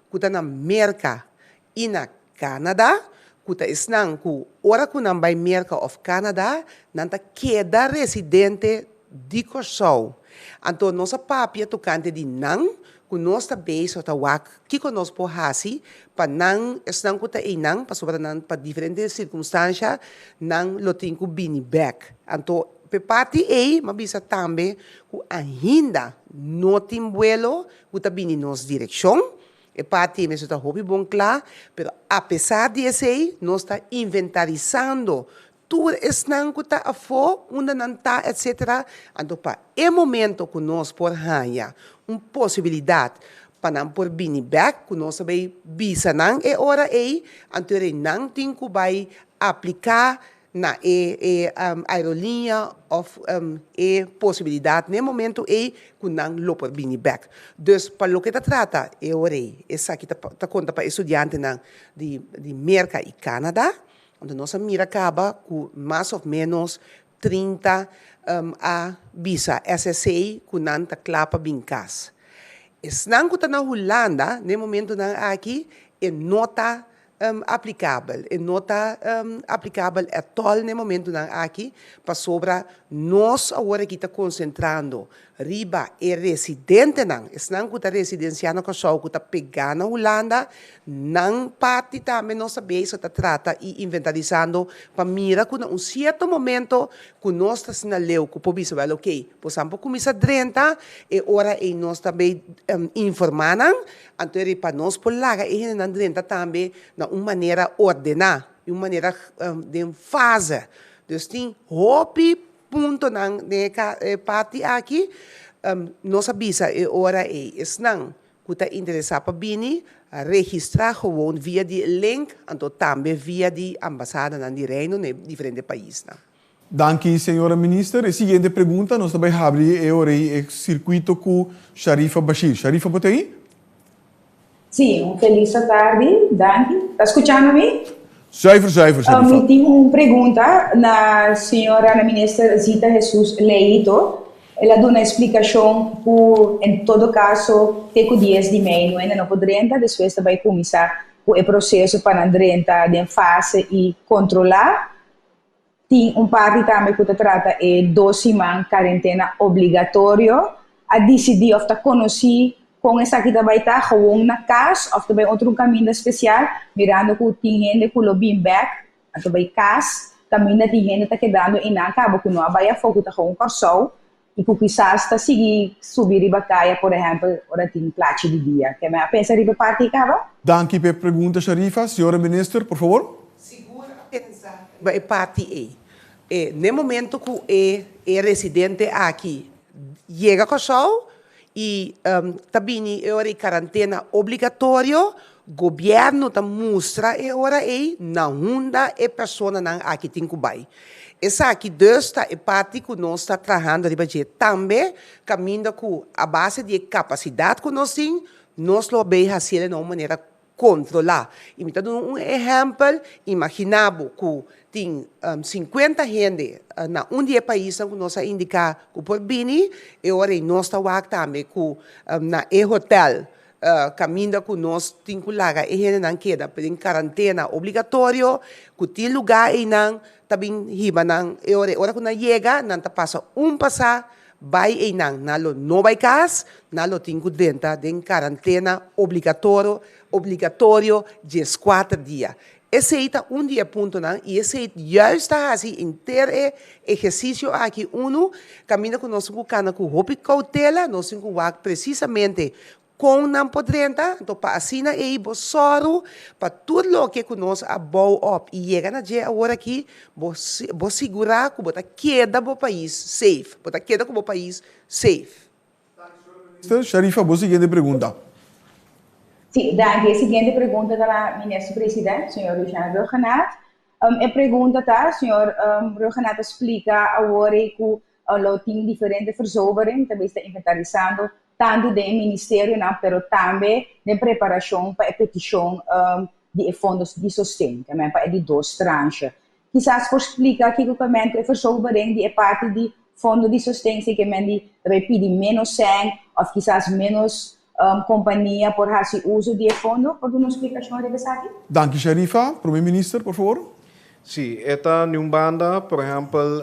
ku ta na Merka i na Canada, ku ta esnan ku ora ku nan bai Merka òf Canada, nan ta keda residente di Kòrsou. Anto nos a papia tokante di nan ku nos ta bezig ta wak kiko nos por hasi pa nan, esnan ku ta einan, pasobra nan pa diferente sirkunstansha nan lo tin ku bini bèk. Anto p'e parti ei m'a bisa tambe ku ainda no tin buelo ku ta bini nos direkshon. E parti ei mester ta hopi bon kla, pero apesar di esei nos ta inventarisando tur esnan ku ta afó, unda nan ta etcetera, anto pa e momento ku nos por haña un posibilidat pa nan por bini bèk, ku nos a bai bisa nan e ora ei, anto rei nan tin ku bai apliká na e e aeroliña òf e posibilidat n'e momento ei ku nan lo por bini bèk. Dus pa loke ta trata e ora ei, esaki ta ta konta pa e studiantenan di di Merka i Canada, Anto nos a mira kaba ku mas of menos 30 a bisa SSA ku nan ta kla pa bin kas. Esnan ku ta na Hulanda na e momentunan aki e no ta aplikabel, e no ta aplikabel at all na e momentunan aki pasobra nos awor aki ta konsentrando. Riba e residentenan, esnan ku ta residensiá na Kòrsou ku ta pegá na Hulanda, nan parti tambe nos ta bezig ta trata i inventarisando pa mira ku na un sierto momento ku nos ta asina leu ku por bisa wèl okey, bosan por kuminsá drenta, e ora ei nos ta bay informá nan, anto eri pa nos por laga e hendenan drenta tambe na un manera ordená, di un manera den fase. Dus tin hopi Puntonan den e parti aki, nos a bisa e ora ei esnan ku ta interesá pa bini, registrá gewoon via di e link, anto tambe via di ambasadanan di Reino na e diferente paisnan. Danki señora Minister. E siguiente pregunta nos ta bai habri e ora ei e sirkuito ku Sharifa Bashir. Sharifa bo ta ei? Sí, un felis atardi, danki. Ta skuchando mi? Zuiver, zuiver, Sharifa. Mi tin un pregunta na señora, na minister Zita Jesus Leito. El a duna e splikashon ku en todo kaso te ku dies di mei no hende no por drenta, despues ta bai kuminsá ku e proseso pa nan drenta den fase i kontrolá. Tin un parti tambe ku ta trata e dos siman karentena obligatorio. A disidí òf ta konosí kon esaki ta bai ta, gewon na kas òf ta bai otro un kaminda spesial, mirando ku tin hende ku lo bin bèk, anto bai kas, kaminda tin hende ta kedando einan kaba ku no a bai afó ku ta gewon Kòrsou i ku kisas ta sigui subi riba kaya, por ehèmpel, ora tin plachi di dia. Ke mi a pensa riba e parti kaba? Danki p'e pregunta, Sharifa. Señora Minister, por favor. Sigur a pensa riba e parti ei. E n'e momento ku e e residente aki yega Kòrsou i ta bini e ora di karantena obligatorio, gobièrnu ta mustra e ora ei na hunda e personanan aki tin ku bai. Esaki dus ta e parti ku nos ta trahando riba dje. Tambe kaminda ku a base di e kapasidat ku nos tin, nos lo bay hasiel na un manera kontrolá. I mi ta duna un ehèmpel, imaginá bo ku tin sinkuenta hende na un di e paisnan ku nos a indiká ku por bini, e ora ei nos ta wak tambe ku na e hotèl Kaminda ku nos tin ku laga e hendenan keda den karantena obligatorio, ku tin lugá einan ta bin hiba nan e ora. E ora ku nan yega, nan ta pasa un pasá bai einan. Nan lo no bai kas, nan lo tin ku drenta den karantena obligatorio obligatorio dieskuater dia. Esei ta un di e puntonan i esei juist ta hasi henter e ehersisio aki unu kaminda ku nos tin ku kana ku hopi koutela, nos tin ku wak presisamente kon nan por drenta, anto pa asina ei bo sòru pa tur loke ku nos a bou op i yega na dje awor aki, bo bo sigurá ku bo ta keda bo pais safe, bo ta keda ku bo pais safe. Minister Sharifa, bo siguiente pregunta. Sí, danki. E siguiente pregunta ta na Minister President, señor Luciano Rhuggenaath. E pregunta ta, señor Rhuggenaath a splika awor ei ku lo tin diferente verzovering, ta bes ta inventarisando tantu den e ministerionan pero tambe den preparashon pa e petishon di e fondo di sosten, pa e di dos tranche. Kisas por splika kiko ku e men ku e verzovering di e parti di fondo di sosten si ke men di ta bai pidi ménos sèn òf kisas ménos kompania por hasi uso di e fondo. Por duna un splikashon riba esaki? Danki Sharifa. Prome Minister, por favor. Si, e ta di un banda, por ehèmpel,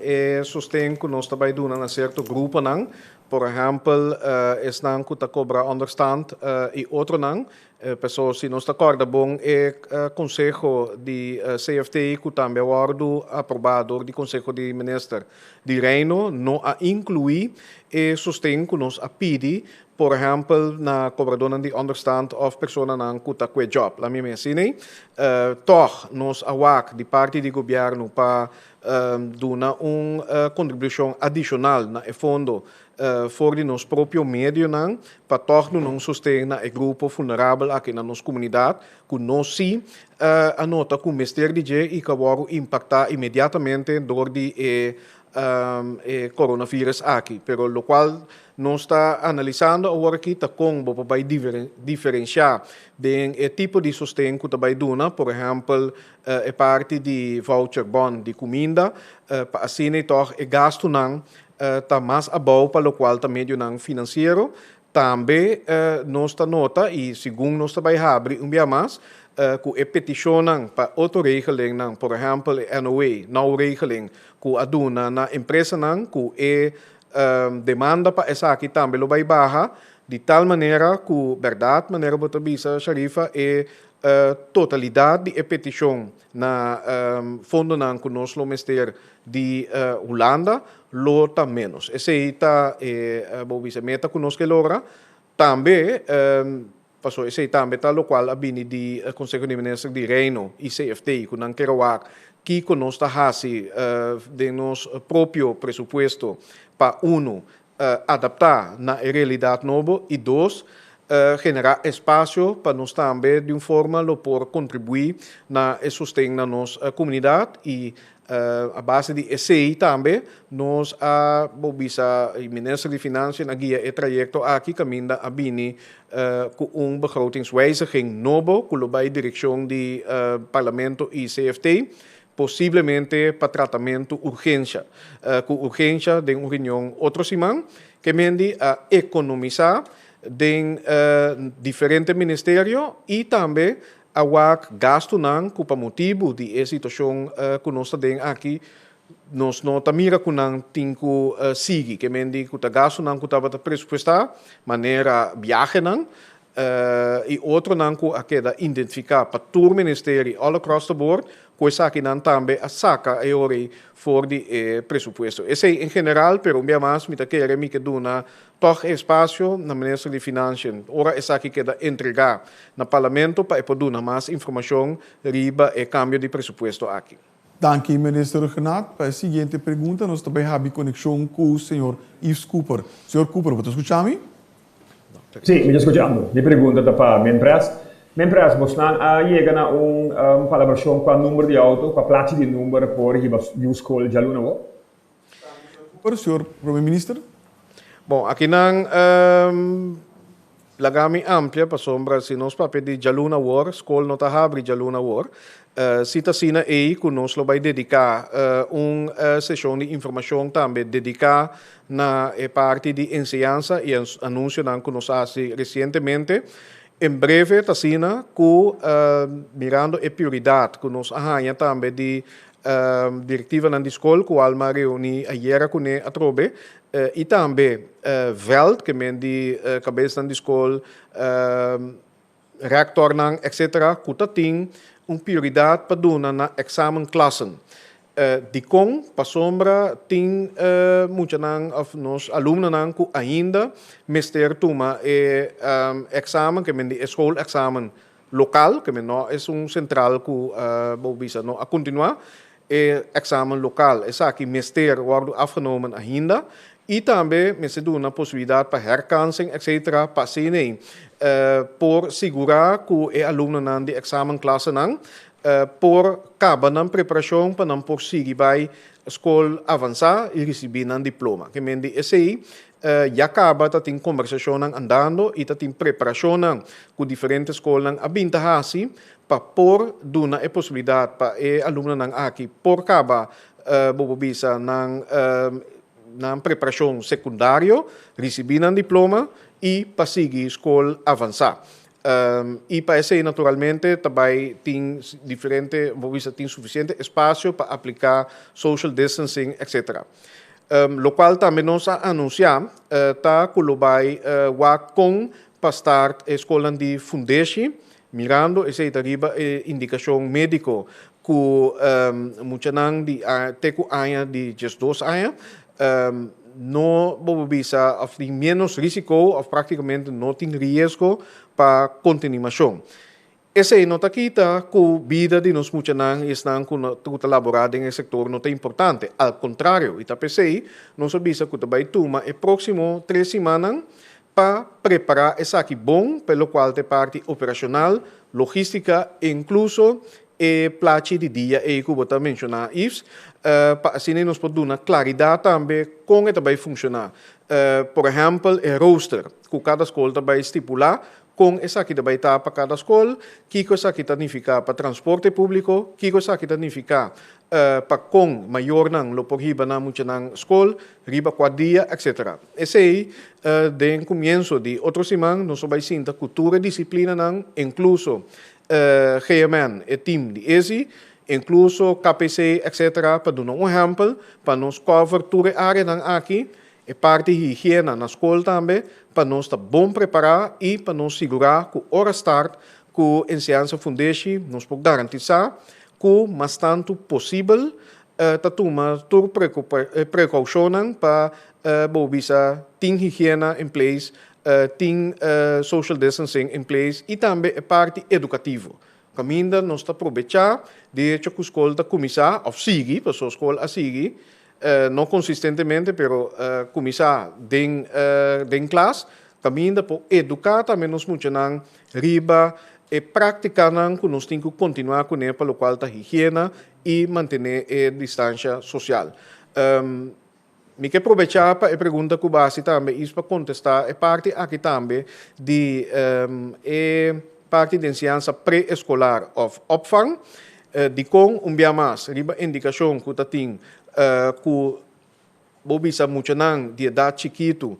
e sosten ku nos ta bai duna na sierto gruponan, por ehèmpel, esnan ku ta kobra ònderstand i otronan, Paso si nos ta kòrda bon e konseho di CFT ku tambe a wòrdu aprobá dor di Konseho di Minister di Reino no a inkluí e sosten ku nos a pidi por ehèmpel na kobradónan di ònderstant òf personanan ku ta kue djòp. Laat mi asina ei. Tòg nos a wak di parti di gobièrnu pa duna un kontribushon adishonal na e fondo for di nos propio medionan pa tòg duna un sosten na e grupo vulnerabel aki na nos komunidat ku nos sí a nota ku mester di dje i ku a wòrdu impaktá inmediatamente dor di e e coronavirus aki. Pero lokual nos ta analisando awor aki ta kon bo por bai diferensiá den e tipo di sosten ku ta bai duna, por ehèmpel e parti di voucher bon di kuminda, pa asina i tòg e gastunan ta mas abou pa lokual ta medionan finansiero. Tambe nos ta nota i segun nos ta bai habri un bia mas ku e petishonnan pa otro regelingnan, por ehèmpel e NOW, nauwregeling, ku a duna na empresanan ku e. Demanda pa esaki tambe lo bai baha, di tal manera ku bèrdat, manera bo ta bisa Sharifa, e totalidat di e petishon na fondonan ku nos lo mester di Hulanda lo ta ménos. Esei ta e bo bisa meta ku nos ke logra. Tambe pasobra esei tambe ta lokual a bini di Konseho di Minister di Reino i CFT ku nan kere wak kiko nos ta hasi den nos propio presupuesto pa unu adaptá na e realidat nobo i dos generá espasio pa nos tambe di un forma lo por kontribuí na e sosten na nos komunidat i A base di esei tambe nos a bo bisa e minister di Financiën a guia e trayecto aki caminda a bini cu un begrotingswijziging nobo cu lo bay direccion di Parlamento y CFT posiblemente pa tratamento urgencia cu urgencia den un reunion otro siman ke mendi a economisa den diferente ministerio y tambe A wak gastunan ku pa motibu di e situashon ku nos ta den aki, nos no ta mira ku nan tin ku sigui. Ke men di ku ta gastunan ku tabata presupuestá, manera biahenan i otronan ku a keda identifiká pa tur ministeri all across the board, ku esakinan tambe a saka e ora ei for di e presupuesto. Esei en general, pero un bia mas mi ta kere mi ke duna Tòg e espasio na Minister di Financiën ora esaki keda entregá na Parlamento pa e por duna mas informashon riba e kambio di presupuesto aki. Danki Minister Rhuggenaath. Pa e siguiente pregunta nos ta bay habi konekshon ku señor Yves Cooper. Señor Cooper, bo ta skucha mi? Sí, mi ta skuchando. Mi pregunta ta pa Minpres. Minpres, bosnan a yega na un palabrashon kua number di outo, kua plachi di number por hiba yu skol djaluna awor? Cooper, señor Prome Minister. Bon, akinan laga mi amplia pasobra si nos papia di djaluna awor, skol no ta habri djaluna awor. Si ta asina ei ku nos lo bai dediká un seshon di informashon tambe dediká na e parti di enseñansa i anunsionan ku nos a hasi resientemente. En breve ta asina ku mirando e prioridat ku nos a haña tambe di Direktivanan di skol ku Alma a reuní ayera kuné atrobe i tambe vèlt ke men di kabesnan di skol, rèktornan etsetera ku ta tin un prioridat pa duna na èksamenklassen. Dikon? Pasobra tin muchanan òf nos alumnonan ku ainda mester tuma e èksamen ke men di e schoolexamen Local, ke men no esun sentral ku bo bisa no a kontinuá e eksamen lokal. Esaki mester wòrdu afgenomen ainda i tambe mester duna posibilidat pa herkansing etsetera pa asina por sigurá ku e alumnonan di eksamenklasenan por kaba nan preparashon pa nan por sigui bai skol avansá i risibí nan diploma. Ke men di esei Ya kaba ta tin kombersashonnan andando i ta tin preparashonnan ku diferente skolnan a bin ta hasi pa por duna e posibilidat pa e alumnonan aki por kaba bo por bisa nan nan preparashon sekundario, risibí nan diploma i pa sigui skol avansá. I pa esei naturalmente ta bai tin diferente bo por bisa tin sufisiente espasio pa apliká social distancing etcetera. Lokual tambe nos a anunsiá ta ku lo bai wak kon pa start e skolnan di fundeshi, mirando esei ta riba e indikashon médiko ku muchanan di te ku aña di diesdos aña no bo por bisa òf tin ménos risiko òf práktikamente no tin riesgo pa kontinimashon. Esei no ta kita ku bida di nos muchanan i esnan ku ku ta laborá den e sektor no ta importante. Al kontrario, i ta p'esei nos a bisa ku ta bai tuma e próksimo tres simannan pa prepará esaki bon pa e lokual ta e parti operashonal, logístika, inkluso e plachi di dia ei ku bo ta menshoná, Yves, pa asina nos por duna klaridat tambe kon e ta bai funshoná. Por ehèmpel, e rooster ku kada skol ta bai stipulá Kon esaki ta bai ta pa kada skol? Kiko esaki ta nifiká pa transporte públiko? Kiko esaki ta nifiká pa kon mayornan lo por hiba nan muchanan skol, riba kua dia, etcetera. Esei den kumienso di otro siman nos lo bai sinta ku tur e disiplinanan, inkluso GMN, e tim di esi, inkluso KPC, etcetera, pa duna un ehèmpel, pa nos kòver tur e áreanan aki. E parti higiena na skol tambe pa nos ta bon prepará i pa nos sigurá ku ora start ku enseñansa fundeshi nos por garantisá ku mas tantu posibel ta tuma tur prekoushonnan pa bo bisa tin higiena in place, tin social distancing in place i tambe e parti edukativo. Kaminda nos ta probechá di hecho ku skol ta kuminsá òf sigui, pasobra skol a sigui, no konsistentemente pero kuminsá den den klas, kaminda por eduká tambe nos muchanan riba e práktikanan ku nos tin ku kontinuá kuné pa lokual ta higiena i mantené e distansha sosial. Mi ke probechá pa e pregunta ku bo a hasi tambe is pa kontestá e parti aki tambe di e parti di enseñansa pre-eskolar òf opvang. Dikon un bia mas riba indikashon ku ta tin ku bo bisa muchanan di edat chikitu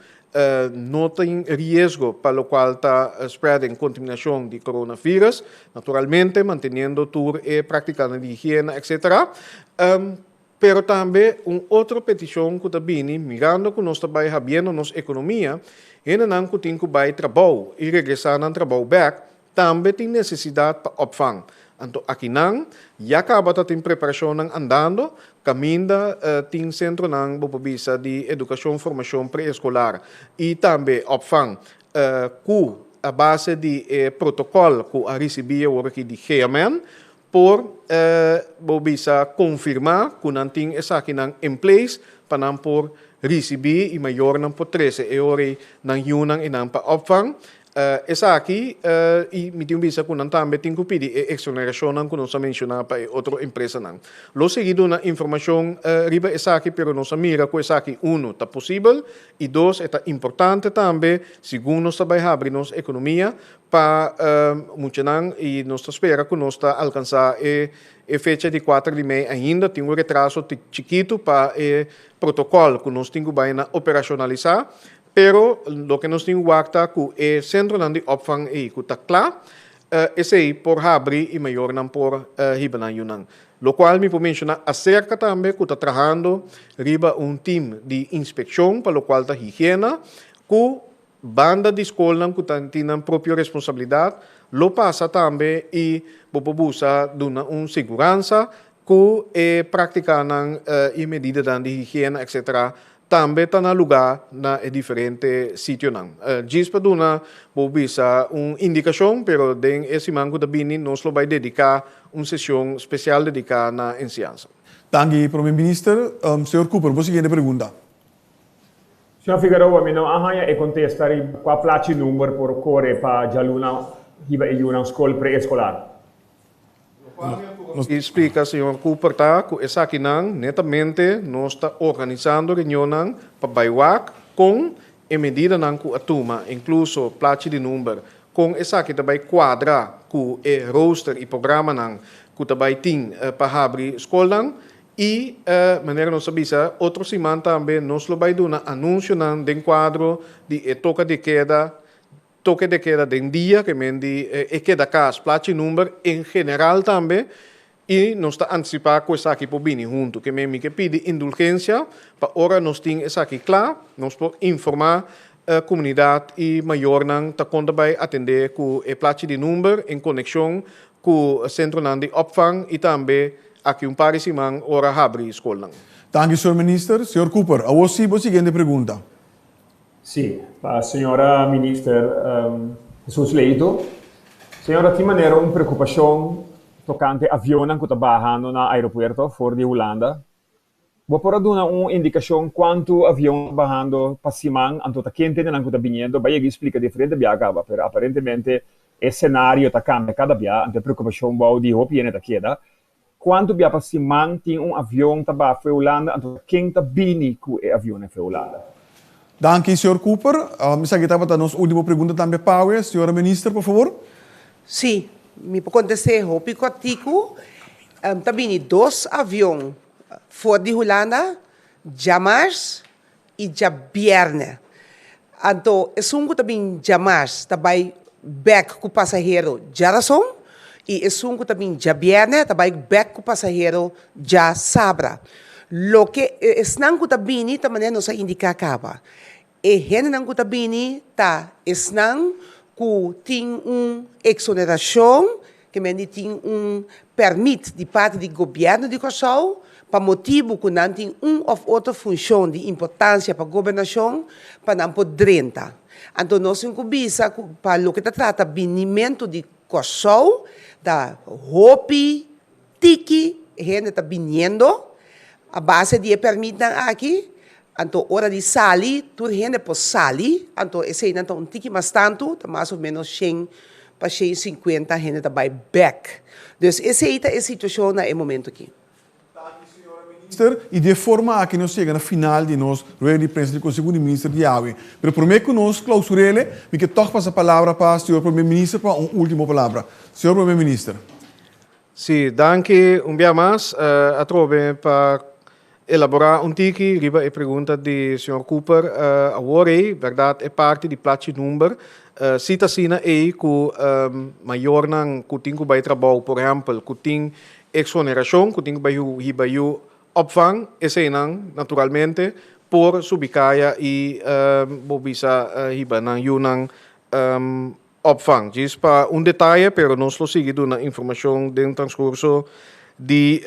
no tin riesgo pa lokual ta spreading kontaminashon di coronavirus, naturalmente manteniendo tur e práktikanan di higiena etcetera. Pero tambe un otro petishon ku ta bini mirando ku nos ta bai habiendo nos ekonomia, hendenan ku tin ku bai trabou i regresá nan trabou bèk tambe tin nesesidat pa opvang. Anto akinan ya kaba ta tin preparashonnan andando, kaminda tin sentronan bo por bisa di edukashon formashon preeskolar i tambe opvang ku a base di e protokòl ku a risibí awor aki di GMN Por bo bisa konfirmá ku nan tin esakinan in place pa nan por risibí i mayornan por trese e ora ei nan yunan i nan pa opvang esaki i mi tin bisa ku nan tambe tin ku pidi e eksonerashonnan ku nos a menshoná pa e otro empresanan. Lo sigui duna informashon riba esaki pero nos a mira ku esaki uno ta posibel i dos e ta importante tambe segun nos ta bai habri nos ekonomia Pa muchanan y nos ta spera cu nos ta alcansa e e fecha di cuater di mei ainda. Tin un retraso chikito pa e protocol cu nos tin cu bay na operacionalisa, pero loke nos tin wak ta cu e centronan di opvang ey cu ta cla, esey por habri y mayornan por hiba nan yunan. Locual mi por menciona acerca tambe cu ta trahando riba un team di inspeccion pa locual ta higiena cu Banda di skolnan ku ta tin nan propio responsabilidat, lo pasa tambe i bo por busa duna un siguransa ku e praktikanan i medidanan di higiena etc. Tambe ta na lugá na e diferente sitionan. Djis pa duna bo bisa un indikashon, pero den e siman ku ta bini nos lo bai dediká un seshon spesial dediká na enseñansa. Danki Prome Minister. Señor Cooper, bo siguiente pregunta. Señor Figueroa, mi no a haña e kontesta riba kua plachi number por kore pa djaluna hiba e yunan skol pre-eskolar. Nos a splika señor Cooper ta ku esakinan netamente nos ta organisando reunionnan pa bai wak kon e medidanan ku a tuma, inkluso plachi di number, kon esaki ta bai kuadra ku e rooster i programanan ku ta bai tin pa habri skolnan I, manera nos a bisa, otro siman tambe nos lo bai duna anunsionan den kuadro di e toka di keda, toke de keda den dia, ke men di e keda kas, plachi number en general tambe, i nos ta antisipá ku esaki por bini huntu. Ke men mi ke pidi indulgensia pa ora nos tin esaki kla, nos por informá komunidat i mayornan ta kon ta bai atendé ku e plachi di number en konekshon ku sentronan di opvang i tambe Aki un par di siman ora habri skolnan. Danki señor Minister. Señor Cooper, awor si bo siguiente pregunta. Si, pa señora Minister Jesus Leito. Señora, tin manera un preocupacion tocante avionnan cu ta bahando na aeropuerto for di Hulanda. Bo por a duna un indicacion cuanto avion ta bahando pa siman, anto ta ken tendenan cu ta biniendo? Bai yega y splica diferente bia caba, pero aparentemente e scenario ta cambia cada bia, anto e preocupacion bou di hopi hende ta keda. Cuanto bia pa siman tin un avion ta baha fo'i Hulanda, anto ta ken ta bini cu e avionnan fo'i Hulanda? Danki, señor Cooper. Esaki tabata nos ultimo pregunta tambe pawe. Señora Minister, por favor. Sí, mi por contest'é hopi cortico. Ta bini dos avion for di Hulanda djamars i djabièrnè. Anto esun ku ta bin djamars ta bai bèk ku pasahero djarason i esun ku ta bin djabièrnè ta bai bèk ku pasahero djasabra. Loke esnan ku ta bini ta manera nos a indiká kaba. E hendenan ku ta bini ta esnan ku tin un eksonerashon, ke men di tin un pèrmit di parti di gobièrnu di Kòrsou pa motibu ku nan tin un òf otro funshon di importansia pa gobernashon pa nan por drenta. Anto nos tin ku bisa ku pa loke ta trata binimentu di Kòrsou ta hopi Tiki hende ta biniendo a base di e permitnan aki, anto ora di sali tur hende por sali, anto eseinan ta un tiki mas tantu, ta mas o menos shen pa 150 hende ta bai bek. Dus esei ta e situashon na e momento aki. Danki señora Minister, y di e forma aki nos yega na final di nos rueda di prensa di Conseho di Minister di awe. Pero prome cu nos clausurele, mi ke toch pasa palabra pa señor Prome Minister pa un ultimo palabra. Señor Prome Minister. Sí, danki un bia mas atrobe pa elaborá un tiki riba e pregunta di señor Cooper awor ei. Bèrdat e parti di plachi number si ta asina ei ku mayornan ku tin ku bai trabou, por ehèmpel, ku tin eksonerashon, ku tin ku bai hiba yu opvang, eseinan naturalmente por subi kaya i bo bisa hiba nan yunan Opvang. Djis pa un detaye, pero nos lo sigui duna informacion den transcurso di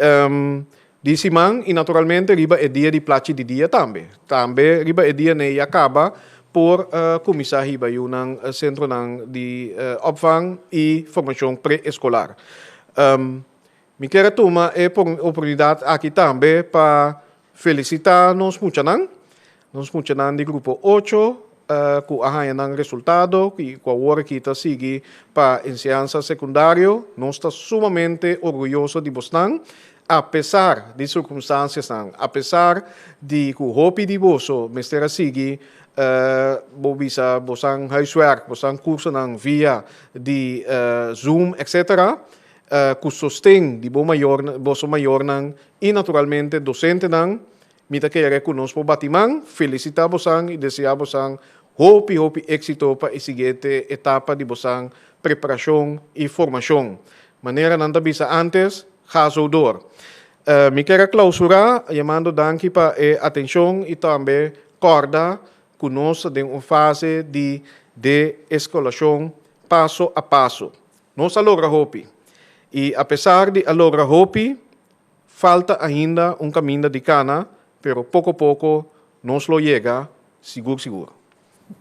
di siman y naturalmente riba e dia di plachi di dia tambe. Tambe riba e dia nei ya caba por cuminsa hiba yunan centronan di opvang y formacion pre-escolar. Mi kier a tuma e oportunidad aki tambe pa felicita nos muchanan, nos muchanan di grupo ocho cu a haña nan resultado y cu awor aki ta sigui pa enseñansa secundario. Nos ta sumamente orguyoso di bosnan, a pesar di circunstanciasnan, a pesar di cu hopi di boso mester a sigui bo bisa bosan huiswerk, bosan cursonan via di Zoom, etcetera. Ku sosten di bo mayor, boso mayornan i naturalmente dosentenan, mi ta kere ku nos por bati man, felisitá bosan i deseá bosan hopi hopi éksito pa e siguiente etapa di bosan preparashon i formashon. Manera nan ta bisa ántes, ga zo door. Mi ker a klausurá yamando danki pa e atenshon i tambe kòrda ku nos ta den un fase di de-eskalashon paso a paso. Nos a logra hopi. I apesar di a logra hopi, falta ainda un kaminda di kana, pero poko poko nos lo yega sigur sigur.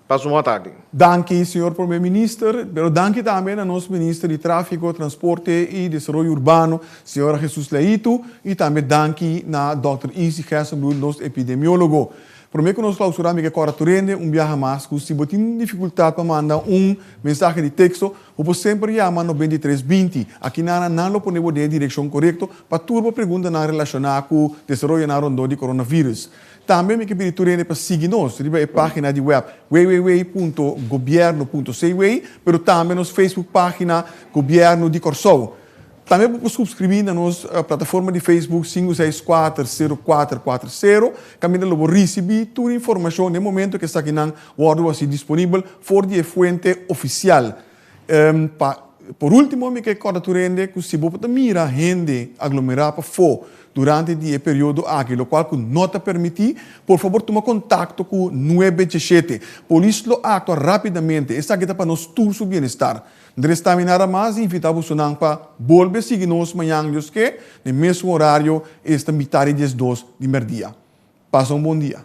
Pasa un bon tardi. Danki señor Prome Minister, pero danki tambe na nos Minister di Tráfiko, Transporte i Desaroyo Urbano, señora Jesus Leito, i tambe danki na Dòkter Izzy Gerstenbluth, nos epidemiólogo. Promé ku nos klausurá mi ke kòrda tur hende un biaha mas ku si bo tin difikultat pa manda un mensahe di teksto, bo por semper yama 93 20. Aki nana nan lo pone bo den e direkshon korekto pa tur bo preguntanan relashoná ku desaroyonan rondó di coronavirus. Tambe mi ke pidi tur hende pa sigui nos riba e página di wèp www.gobierno.cw pero tambe nos Facebook página Gobièrnu di Kòrsou. Tambe bo por subscribí na nos plataforma di Facebook 5640440, kaminda lo bo risibí tur informashon den momento ku esakinan wòrdu hasi disponibel for di e fuente ofisial. Pa por último mi ke kòrda tur hende ku si bo por ta mira hende aglomerá pafó durante di e periodo aki, lokual ku no ta permití, por fabor tuma kontakto ku 917. Polis lo aktua rápidamente, esaki ta pa nos tur su bienestar. Ndres ta mi nada mas invita bosonan pa bolbe sigui nos mañan Dios ke, den mesun horario, esta mitad di 12 di merdia. Pasa un bon dia.